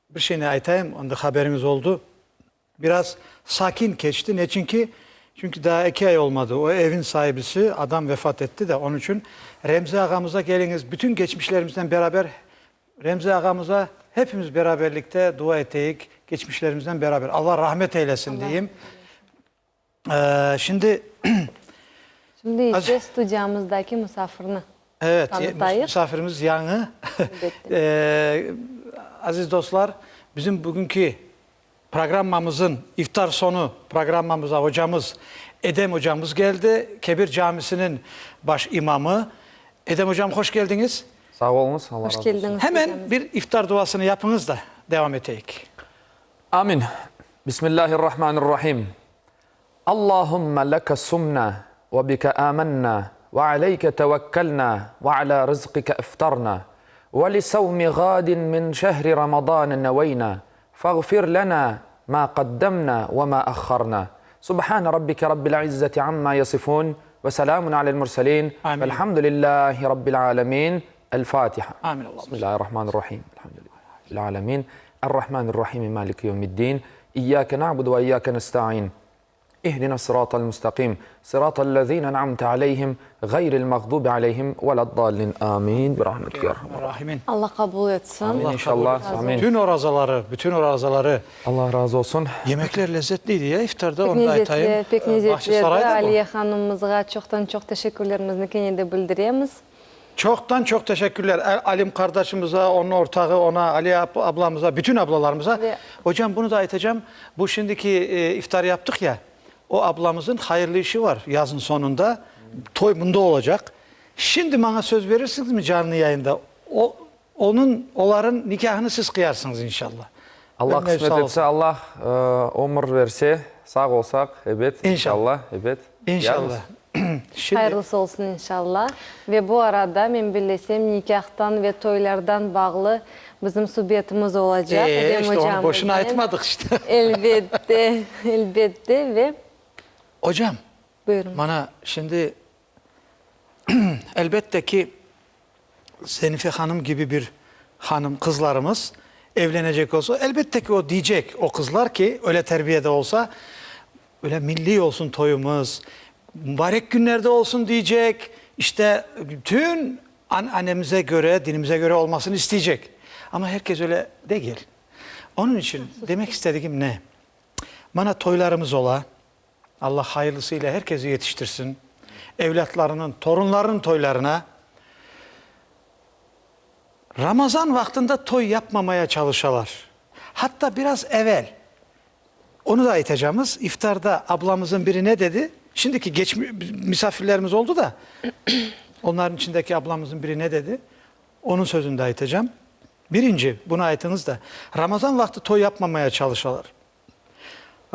[SPEAKER 1] bir şeyni aytayım, onda haberiñiz oldu. Biraz sakin keçti, neçün ki, çünki daa eki ay olmadı, o evin saibisi, adam vefat etti de, onıñ içün Remzi ağamıza keliñiz, bütün geçmişlerimiznen beraber Remzi ağamıza hepimiz beraberlikte dua eteyik, geçmişlerimiznen beraber. Allah rahmet eylesin deyim. Şimdi
[SPEAKER 2] Şimdi ise studiyamızdaki musafirni
[SPEAKER 1] tanıtayıq. Evet, musafirimiz yañı. Aziz dostlar, bizim bugünki programmamızın iftar soñu programmamıza ocamız Edem ocamız keldi, Kebir camisiniñ baş imamı. Edem ocam, hoş keldiñiz.
[SPEAKER 18] Sağ oluñız, Allah razı olsun.
[SPEAKER 1] Hemen bir iftar duasını yapıñız da, devam eteyik.
[SPEAKER 18] Amin. Bismillahirrahmanirrahim. Allahümme leke sumna ve bike amenna ve aleyke tevekkelna ve ala rızqike iftarna ve li savmi gadin min şehri Ramazan neveyna fağfir lena ma qaddemna ve ma ahharna. Subhane rabbike rabbil izzeti amma yasifun ve selamun alel murselin velhamdülillahi rabbil alemin. El Fatiha.
[SPEAKER 1] Amin.
[SPEAKER 18] Bismillahirrahmanirrahim. Elhamdülillahi rabbil alemin. Errahmanirrahim. Maliki yevmiddin. İyyake na'budu ve iyyake nesta'in. İhdina sıratal müstakim. Sıratal lezine en'amte aleyhim. Gayril mağdubi aleyhim veleddallin. Amin. Bi rahmetike ya erhamer
[SPEAKER 1] rahimin.
[SPEAKER 2] Allah qabul etsin.
[SPEAKER 18] Amin inşallah. Amin.
[SPEAKER 1] Bütün orazaları, bütün orazaları.
[SPEAKER 18] Allah razı olsun.
[SPEAKER 1] Yemekler lezzetliydi ya iftarda,
[SPEAKER 2] Pek
[SPEAKER 1] onu da aytayım.
[SPEAKER 2] lezzetli, pek lezzetli edi.
[SPEAKER 1] Bahçesarayda bu.
[SPEAKER 2] Aliye hanımımızğa çoqtan-çoq teşekkürlerimizni kene de bildiremiz.
[SPEAKER 1] Çoqtan çoq teşekkürler Alim qardaşımıza, onıñ ortağı, ona, Aliye ablamıza, bütün ablalarımıza. Ocam, bunı da aytacam, bu şimdiki iftar yaptıq ya, o ablamızın hayırlı işi var yazın soñunda, toy mında olacaq. Şimdi maña söz berirsiñizmi canlı yayında, o, onıñ, oların nikâhını siz qıyarsıñız inşallah.
[SPEAKER 18] Allah qısmet etse, Allah ömür verse, sağ olsaq, ebet, inşallah, ebet.
[SPEAKER 1] İnşallah.
[SPEAKER 2] Hayırlısı olsun inşallah. Ve bu arada, men bellesem, nikâhtan ve toylardan bağlı bizim subetimiz olacaq.
[SPEAKER 1] Ee,
[SPEAKER 2] Edem
[SPEAKER 1] işte onı
[SPEAKER 2] ocamıznen.
[SPEAKER 1] boşuna aytmadıq işte.
[SPEAKER 2] Elbette, elbette ve.
[SPEAKER 1] Ocam,
[SPEAKER 2] Buyurıñ.
[SPEAKER 1] mana şimdi, elbette ki, Zenife hanım kibi bir hanım qızlarımız evlenecek olsa, elbette ki, o deycek, o qızlar ki, öyle terbiyede olsa. Öyle milliy olsun toyumız, mübarek günlerde olsun diycek, işte bütün ananemize köre, dinimize köre olmasını isteycek. Amma herkes öyle degil. Onıñ içün demek istedigim ne? Mana toylarımız ola, Alla hayırlısı ile herkesi yetiştirsin, evlâtlarınıñ, torunlarınıñ toylarına. Ramazan vaqtında toy yapmamaya çalışalar. Hatta biraz evel, onı da aytacamız, iftarda ablamızın biri ne dedi? Şimdiki geç misafirlerimiz oldu da, onların içindeki ablamızın biri ne dedi? Onıñ sözüni de aytacam. Birinci, bunı aytıñız da, Ramazan vaqtı toy yapmamaya çalışalar.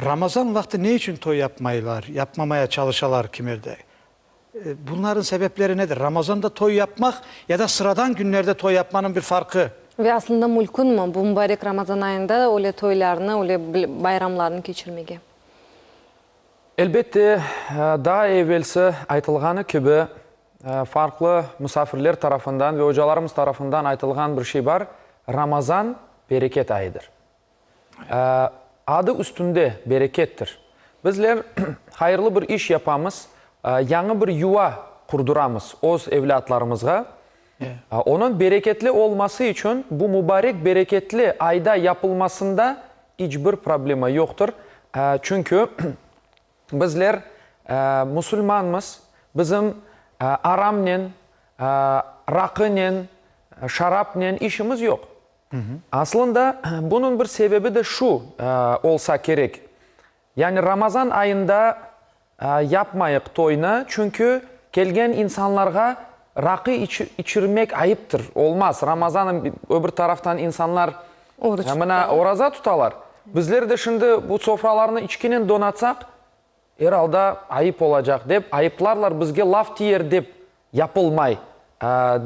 [SPEAKER 1] Ramazan vaqtı ne içün toy yapmaylar, yapmamaya çalışalar kimerde? Bunların sebepleri nedir? Ramazanda toy yapmaq ya da sıradan günlerde toy yapmanıñ bir farqı?
[SPEAKER 2] Ve aslında mülkünmi bu mübarek Ramazan ayında öyle toylarnı, öyle bayramlarnı keçirmege?
[SPEAKER 18] Elbette, daa evelsi aytılğanı kibi, farqlı musafirler tarafından ve ocalarımız tarafından aytılğan bir şey bar, Ramazan, bereket ayıdır. Adı üstünde, berekettir. Bizler hayırlı bir iş yapamız, yañı bir yuva qurduramız öz evlâtlarımızğa. Onıñ bereketli olması içün bu mübarek bereketli ayda yapılmasında iç bir problema yoqtır. Çünki bizler musulmanmız, bizim aramnen, raqınen, şarapnen işimiz yoq. Aslında, bunıñ bir sebebi de şu olsa kerek, yani Ramazan ayında yapmayıq toynı, çünki kelgen insanlarğa raqı içirmek ayıptır, olmaz. Ramazan, öbür taraftan insanlar mına oraza tutalar. Bizler de şimdi bu sofralarnı içkinen donatsaq, Er alda ayıp olacaq dep, ayıplarlar bizge laf tiyer dep yapılmay,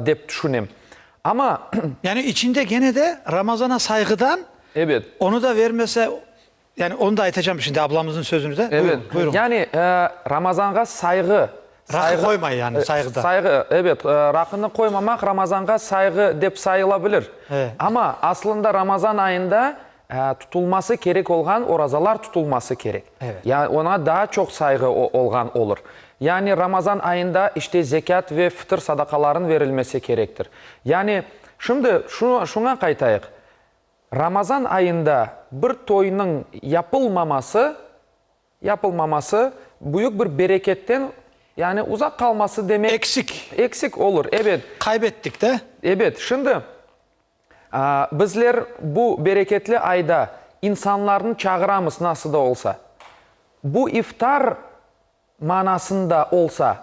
[SPEAKER 18] dep tüşünem. Amma.
[SPEAKER 1] Yani içinde gene de Ramazana sayğıdan,
[SPEAKER 18] Ebet.
[SPEAKER 1] onı da vermese, yani onı da aytacam şimdi ablamıznıñ sözünü de.
[SPEAKER 18] Ebet.
[SPEAKER 1] Buyurıñ.
[SPEAKER 18] Yani Ramazanğa sayğı.
[SPEAKER 1] Raqı qoymay yani sayğıdan.
[SPEAKER 18] Sayğı, ebet. Raqını qoymamaq Ramazanğa sayğı dep sayıla bilir. Amma aslında Ramazan ayında Tutulması kerek olğan orazalar tutulması kerek. Ya oña daa çoq sayğı olğan olur. Yani Ramazan ayında işte zekât ve fıtır sadaqaların verilmesi kerektir. Yani şimdi şuña qaytayıq. Ramazan ayında bir toynıñ yapılmaması, yapılmaması büyük bir bereketten yani uzaq qalması demek.
[SPEAKER 1] Eksik.
[SPEAKER 18] Eksik olur, ebet.
[SPEAKER 1] Qaybettik de.
[SPEAKER 18] Ebet. Şimdi Bizler bu bereketli ayda insanlarnı çağıramız, nasıl da olsa. Bu iftar manasında olsa,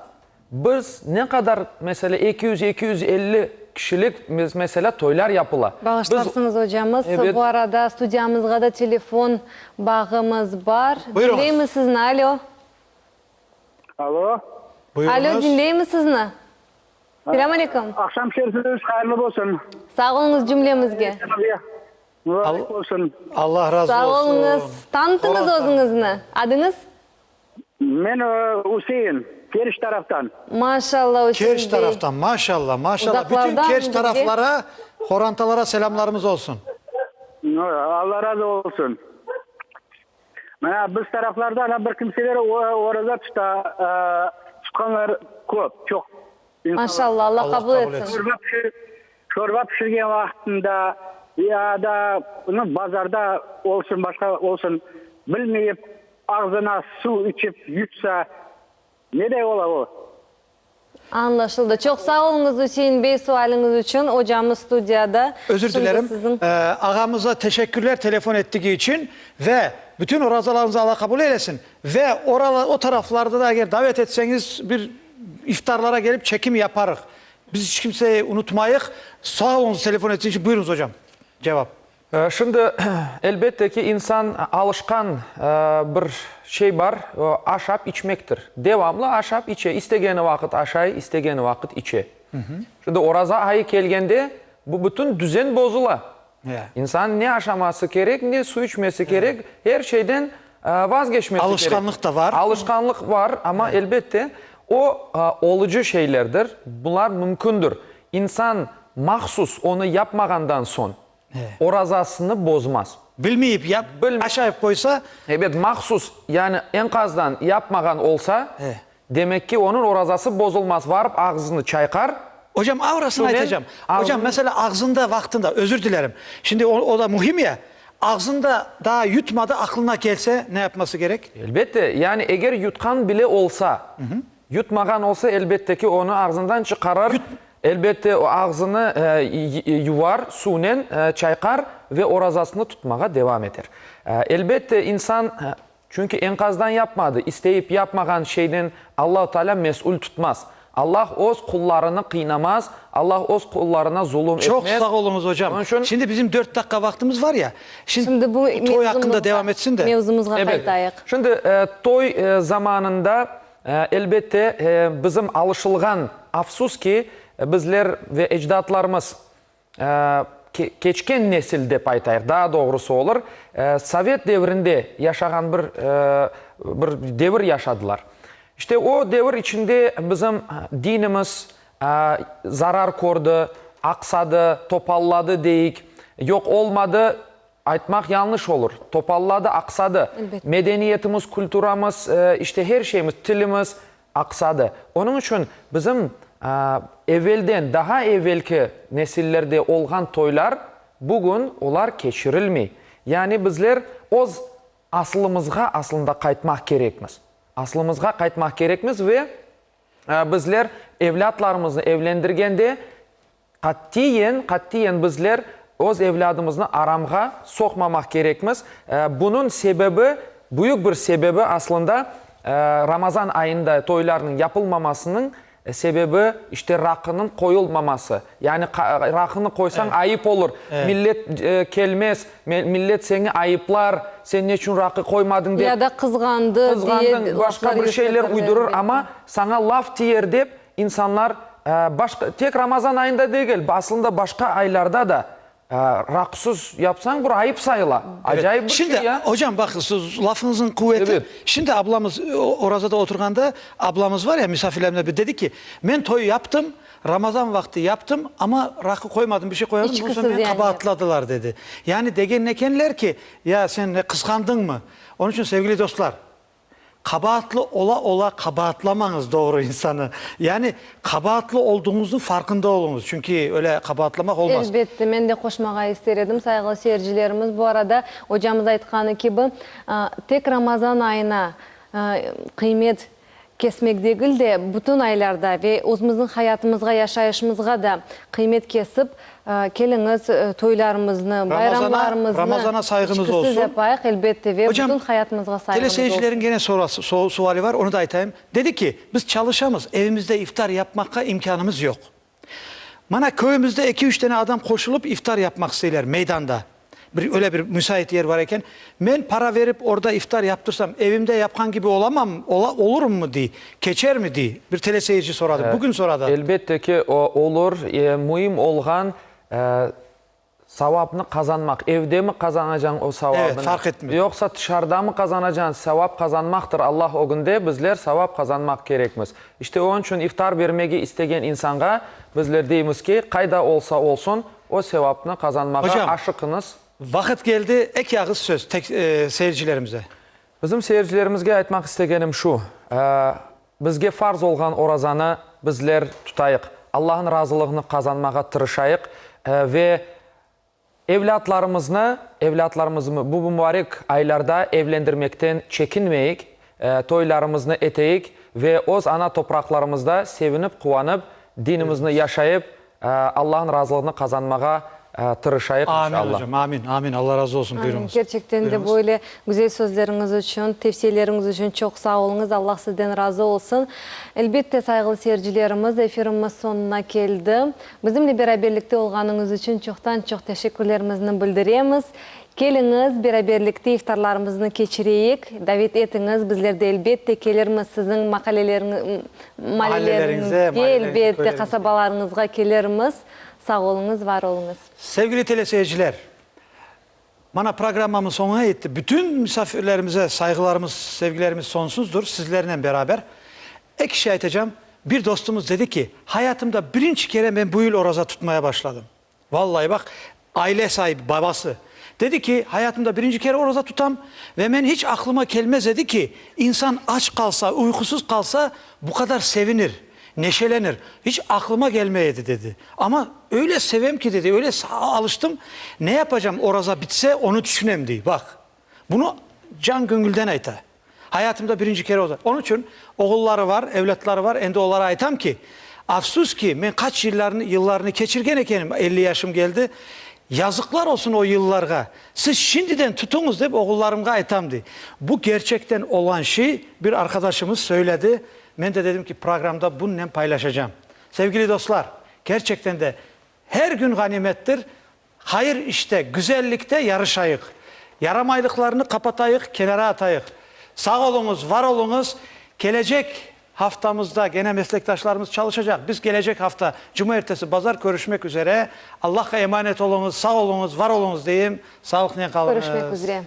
[SPEAKER 18] biz ne qadar, meselâ, 200, 250 kişilik, meselâ, toylar yapıla.
[SPEAKER 2] Bağışlarsıñız, ocamız, bu arada studiyamızğa da telefon bağımız bar.
[SPEAKER 1] Buyurıñız.
[SPEAKER 2] Diñleymiz sizni, alo.
[SPEAKER 19] Alo.
[SPEAKER 2] Alo, diñleymiz sizni. Selâm aleyküm.
[SPEAKER 19] Aqşam şerifiñiz hayırlı bolsun.
[SPEAKER 2] Sağ oluñız cümlemizge.
[SPEAKER 19] Mübarek bolsun.
[SPEAKER 1] Allah razı
[SPEAKER 2] Sağ
[SPEAKER 1] olsun.
[SPEAKER 2] oluñız. Tanıtıñız özüñizni. Adıñız?
[SPEAKER 19] Men Üsein, Keriç taraftan.
[SPEAKER 2] Maşallah, Üsein
[SPEAKER 1] Kerç
[SPEAKER 2] bey.
[SPEAKER 1] taraftan, maşallah, maşallah. Bütün
[SPEAKER 2] Uzaqlardan
[SPEAKER 1] Kerç
[SPEAKER 2] bizge.
[SPEAKER 1] taraflara, qorantalara selâmlarımız olsun.
[SPEAKER 19] Allah razı olsun. Mına biz taraflarda ana bir kimseler oraza tuta, tutqanlar köp, çoq insanlar.
[SPEAKER 2] Maşallah, Allah qabul etsin.
[SPEAKER 19] Şorba pişir, şorba pişirgen vaqtında ya da nu bazarda olsun, başqa olsun, bilmeyip ağzına suv içip yutsa, neday ola o?
[SPEAKER 2] Añlaşıldı. Çoq sağ oluñız, Üsein bey, sualiñiz içün. Ocamız studiyada.
[SPEAKER 1] Özür
[SPEAKER 2] Şimdi
[SPEAKER 1] dilerim.
[SPEAKER 2] siziñ.
[SPEAKER 1] Ağamıza teşekkürler telefon ettigi içün ve bütün orazalarıñızı Alla qabul eylesin. Ve orala, o taraflarda da eger davet etseñiz bir iftarlara kelip çekim yaparıq. Biz iç kimseyi unutmayıq. Sağ oluñız telefon ettiği içün. Buyurıñız ocam. Cevap.
[SPEAKER 18] Şimdi, elbette ki, insan alışqan bir şey bar, o, aşap içmektir. Devamlı aşap içe, istegeni vaqıt aşay, istegeni vaqıt içe. Şimdi oraza ayı kelgende, bu bütün düzen bozula. İnsan ne aşaması kerek, ne su içmesi kerek, er şeyden vazgeçmesi kerek.
[SPEAKER 1] Alışqanlıq da var.
[SPEAKER 18] Alışqanlıq var, amma, elbette, o, olucı şeylerdir, bular mümkündir. İnsan mahsus onı yapmağandan soñ, orazasını bozmaz.
[SPEAKER 1] Bilmeyip yap, aşayıp qoysa.
[SPEAKER 18] Ebet, mahsus, yani eñqasdan yapmağan olsa, demek ki, onıñ orazası bozulmaz, varıp ağzını çayqar.
[SPEAKER 1] Ocam, avrasını aytacam. Ocam, meselâ, ağzında vaqtında, özür dilerim, şimdi o da mühim ya, ağzında daa yutmadı, aqlına kelse, ne yapması kerek?
[SPEAKER 18] Elbette, yani eger yutqan bile olsa, yutmağan olsa, elbette ki, onı ağzından çıqarır. Elbette, o ağzını yuvar, suvnen çayqar ve orazasını tutmağa devam eter. Elbette, insan, çünki eñqazdan yapmadı, isteyip yapmağan şeyden Allahu Teala mesül tutmaz. Allah öz qullarını qıynamaz, Allah öz qullarına zulum
[SPEAKER 1] Çoq
[SPEAKER 18] etmez.
[SPEAKER 1] sağ oluñız, hocam.
[SPEAKER 18] Onıñ içün.
[SPEAKER 1] Şimdi bizim dört daqqa vaqtımız var ya, şimdi
[SPEAKER 2] Şimdi bu
[SPEAKER 1] bu toy aqqında devam etsin de.
[SPEAKER 2] mevzumızğa
[SPEAKER 18] Ebet.
[SPEAKER 2] qaytayıq.
[SPEAKER 18] Şimdi toy zamanında Elbette, bizim alışılğan, afsus ki, bizler ve ecdatlarımız, keçken nesil dep aytayıq, daa doğrusı olur, sovet devrinde yaşağan bir bir devir yaşadılar. İşte o devir içinde bizim dinimiz zarar kördi, aqsadı, topalladı deyik, yoq olmadı, Aytmaq yañlış olur. Topalladı, aqsadı. Medeniyetimiz, kulturamız, işte her şeyimiz, tilimiz aqsadı. Onıñ içün bizim evelden, daha evelki nesillerde olğan toylar bugün olar keçirilmey. Yani bizler öz asılımızğa aslında qaytmaq kerekmiz. Asılımızğa qaytmaq kerekmiz ve bizler evlâtlarımıznı evlendirgende Qatiyen, qatiyen bizler öz evlâdımıznı aramğa soqmamaq kerekmiz. Bunıñ sebebi, büyük bir sebebi aslında Ramazan ayında toylarnıñ yapılmamasınıñ sebebi işte raqınıñ qoyulmaması. Yani raqını qoysañ ayıp olur, millet kelmez, millet seni ayıplar, sen neçün raqı qoymadıñ dep.
[SPEAKER 2] Ya da qızğandı diye
[SPEAKER 18] Qızğandıñ, başqa
[SPEAKER 2] laflar
[SPEAKER 18] bir şeyler
[SPEAKER 2] yürsetirler.
[SPEAKER 18] uydurır, amma saña laf tiyer dep insanlar Başqa, tek Ramazan ayında degil, aslında başqa aylarda da raqsız yapsañ, bir ayıp sayıla. Acayip bir şey
[SPEAKER 1] Şimdi,
[SPEAKER 18] ya.
[SPEAKER 1] ocam, baq, lafıñıznıñ quveti.
[SPEAKER 18] Ebet.
[SPEAKER 1] Şimdi ablamız orazada oturğanda, ablamız var ya, misafirlerimizden biri, dedi ki, men toy yaptım, Ramazan vaqtı yaptım, amma raqı qoymadım, bir şey qoymadım, bundan soñ
[SPEAKER 2] İçkisiz
[SPEAKER 1] meni
[SPEAKER 2] yani.
[SPEAKER 1] qabaatladılar, dedi. Yani degen ekenler ki, ya sen ne, qısqandıñmı? Onıñ içün, sevgili dostlar, Qabaatlı ola-ola qabaatlamañız doğru insanı. Yani qabaatlı olduğuñıznıñ farqında oluñız, çünki öyle qabaatlamaq olmaz.
[SPEAKER 2] Elbette, men de qoşmağa ister edim, sayğılı seyircilerimiz, bu arada ocamız aytqanı kibi, tek Ramazan ayına qıymet kesmek degil de, bütün aylarda ve özümizniñ hayatımızğa, yaşayışımızğa da qıymet kesip, Keliñiz, toylarımıznı, bayramlarımıznı
[SPEAKER 1] Ramazana sayğımız
[SPEAKER 2] içkisiz
[SPEAKER 1] olsun.
[SPEAKER 2] yapayıq, elbette, ve
[SPEAKER 1] Hocam,
[SPEAKER 2] bütün hayatımızğa sayğımız olsun.
[SPEAKER 1] teleseyircilerin gene sorası, suali var, onı da aytayım. Dedi ki, biz çalışamız, evimizde iftar yapmaqqa imkânımız yoq. Mana köyümizde eki-üç tane adam qoşulıp iftar yapmaq isteyler meydanda. Bir, öyle bir müsait yer bar eken. Men para verip orda iftar yaptırsam, evimde yapqan kibi olamam, ola, olurummı, dey, keçermi, dey. Bir teleseyirci soradı, bugün soradı.
[SPEAKER 18] Elbette ki, olur. Müim olğan, savapnı qazanmaq. Evdemi qazanacañ o savabını?
[SPEAKER 1] Evet, farq etmey.
[SPEAKER 18] Yoqsa tışarıdamı qazanacañ? Savap qazanmaqtır. Allah ögünde bizler savap qazanmaq kerekmiz. İşte onıñ içün iftar bermege istegen insanğa bizler deymiz ki, qayda olsa olsun, O sevapnı qazanmağa
[SPEAKER 1] Hocam,
[SPEAKER 18] aşıqıñız.
[SPEAKER 1] vaqıt keldi, eki ağız söz tek seyircilerimize.
[SPEAKER 18] Bizim seyircilerimizge aytmaq istegenim şu, bizge farz olğan orazanı bizler tutayıq, Allahnıñ razılığını qazanmağa tırışayıq ve evlâtlarımıznı, evlâtlarımızmı bu mübarek aylarda evlendirmekten çekinmeyik, toylarımıznı eteyik ve öz ana topraqlarımızda sevinip, quvanıp, dinimizni yaşayıp, Allahnıñ razılığını qazanmağa tırışayıq,
[SPEAKER 1] Amin,
[SPEAKER 18] inşallah.
[SPEAKER 1] hocam, amin, amin, Alla razı olsun,
[SPEAKER 2] Amin.
[SPEAKER 1] buyurıñız.
[SPEAKER 2] Kerçekten de
[SPEAKER 1] Buyurıñız.
[SPEAKER 2] böyle güzel sözleriñiz içün, tevsiyeleriñiz içün çoq sağ oluñız, Allah sizden razı olsun. Elbette, sayğılı seyircilerimiz, efirimiz soñuna keldi. Bizimle beraberlikte olğanıñız içün çoqtan-çoq teşekkürlerimizni bildiremiz. Keliñiz, beraberlikte iftarlarımıznı keçireyik, davet etiñiz, bizler de elbette kelirmiz siziñ malleleriñizge, elbette, qasabalarıñızğa kelirmiz. Sağ oluñız, var oluñız.
[SPEAKER 1] Sevgili teleseyirciler, mana programmamız soñuna yetti. Bütün misafirlerimize sayğılarımız, sevgilerimiz sonsuzdır, sizlernen beraber. Eki şey aytacağım. Bir dostumız dedi ki, hayatımda birinci kere men bu yıl oraza tutmaya başladım. Vallahi baq, aile saibi, babası. Dedi ki, hayatımda birinci kere oraza tutam ve men hiç aqlıma kelmez edi ki, insan aç qalsa, uyqusız qalsa, bu qadar sevinir, neşelenir. Hiç aqlıma kelmey edi, dedi. Amma öyle sevem ki, dedi, öyle alıştım, ne yapacam oraza bitse, onı tüşünem, dey. Baq, bunı can-göñülden ayta. Hayatımda birinci kere oldı. Onıñ içün oğulları var, evlâtları var, endi olara aytam ki, afsus ki, men qaç yıllarnı, yıllarnı keçirgen ekenim, 50 yaşım keldi, yazıqlar olsun o yıllarğa, siz şimdiden tutuñız dep oğullarımğa aytam, dey. Bu kerçekten olan şey, bir arqadaşımız söyledi, men de dedim ki, programda bunnen paylaşacam. Sevgili dostlar, kerçekten de her gün ğanimettir, Hayır işte, güzellikte yarışayıq. Yaramaylıqlarnı qapatayıq, kenara atayıq. Sağ oluñız, var oluñız. Kelecek haftamızda gene meslektaşlarımız çalışacaq. Biz kelecek hafta, cumaertesi, bazar körüşmek üzere. Allahqa emanet oluñız, sağ oluñız, var oluñız deyim. Sağlıqnen qalıñız.
[SPEAKER 2] Körüşmek üzre.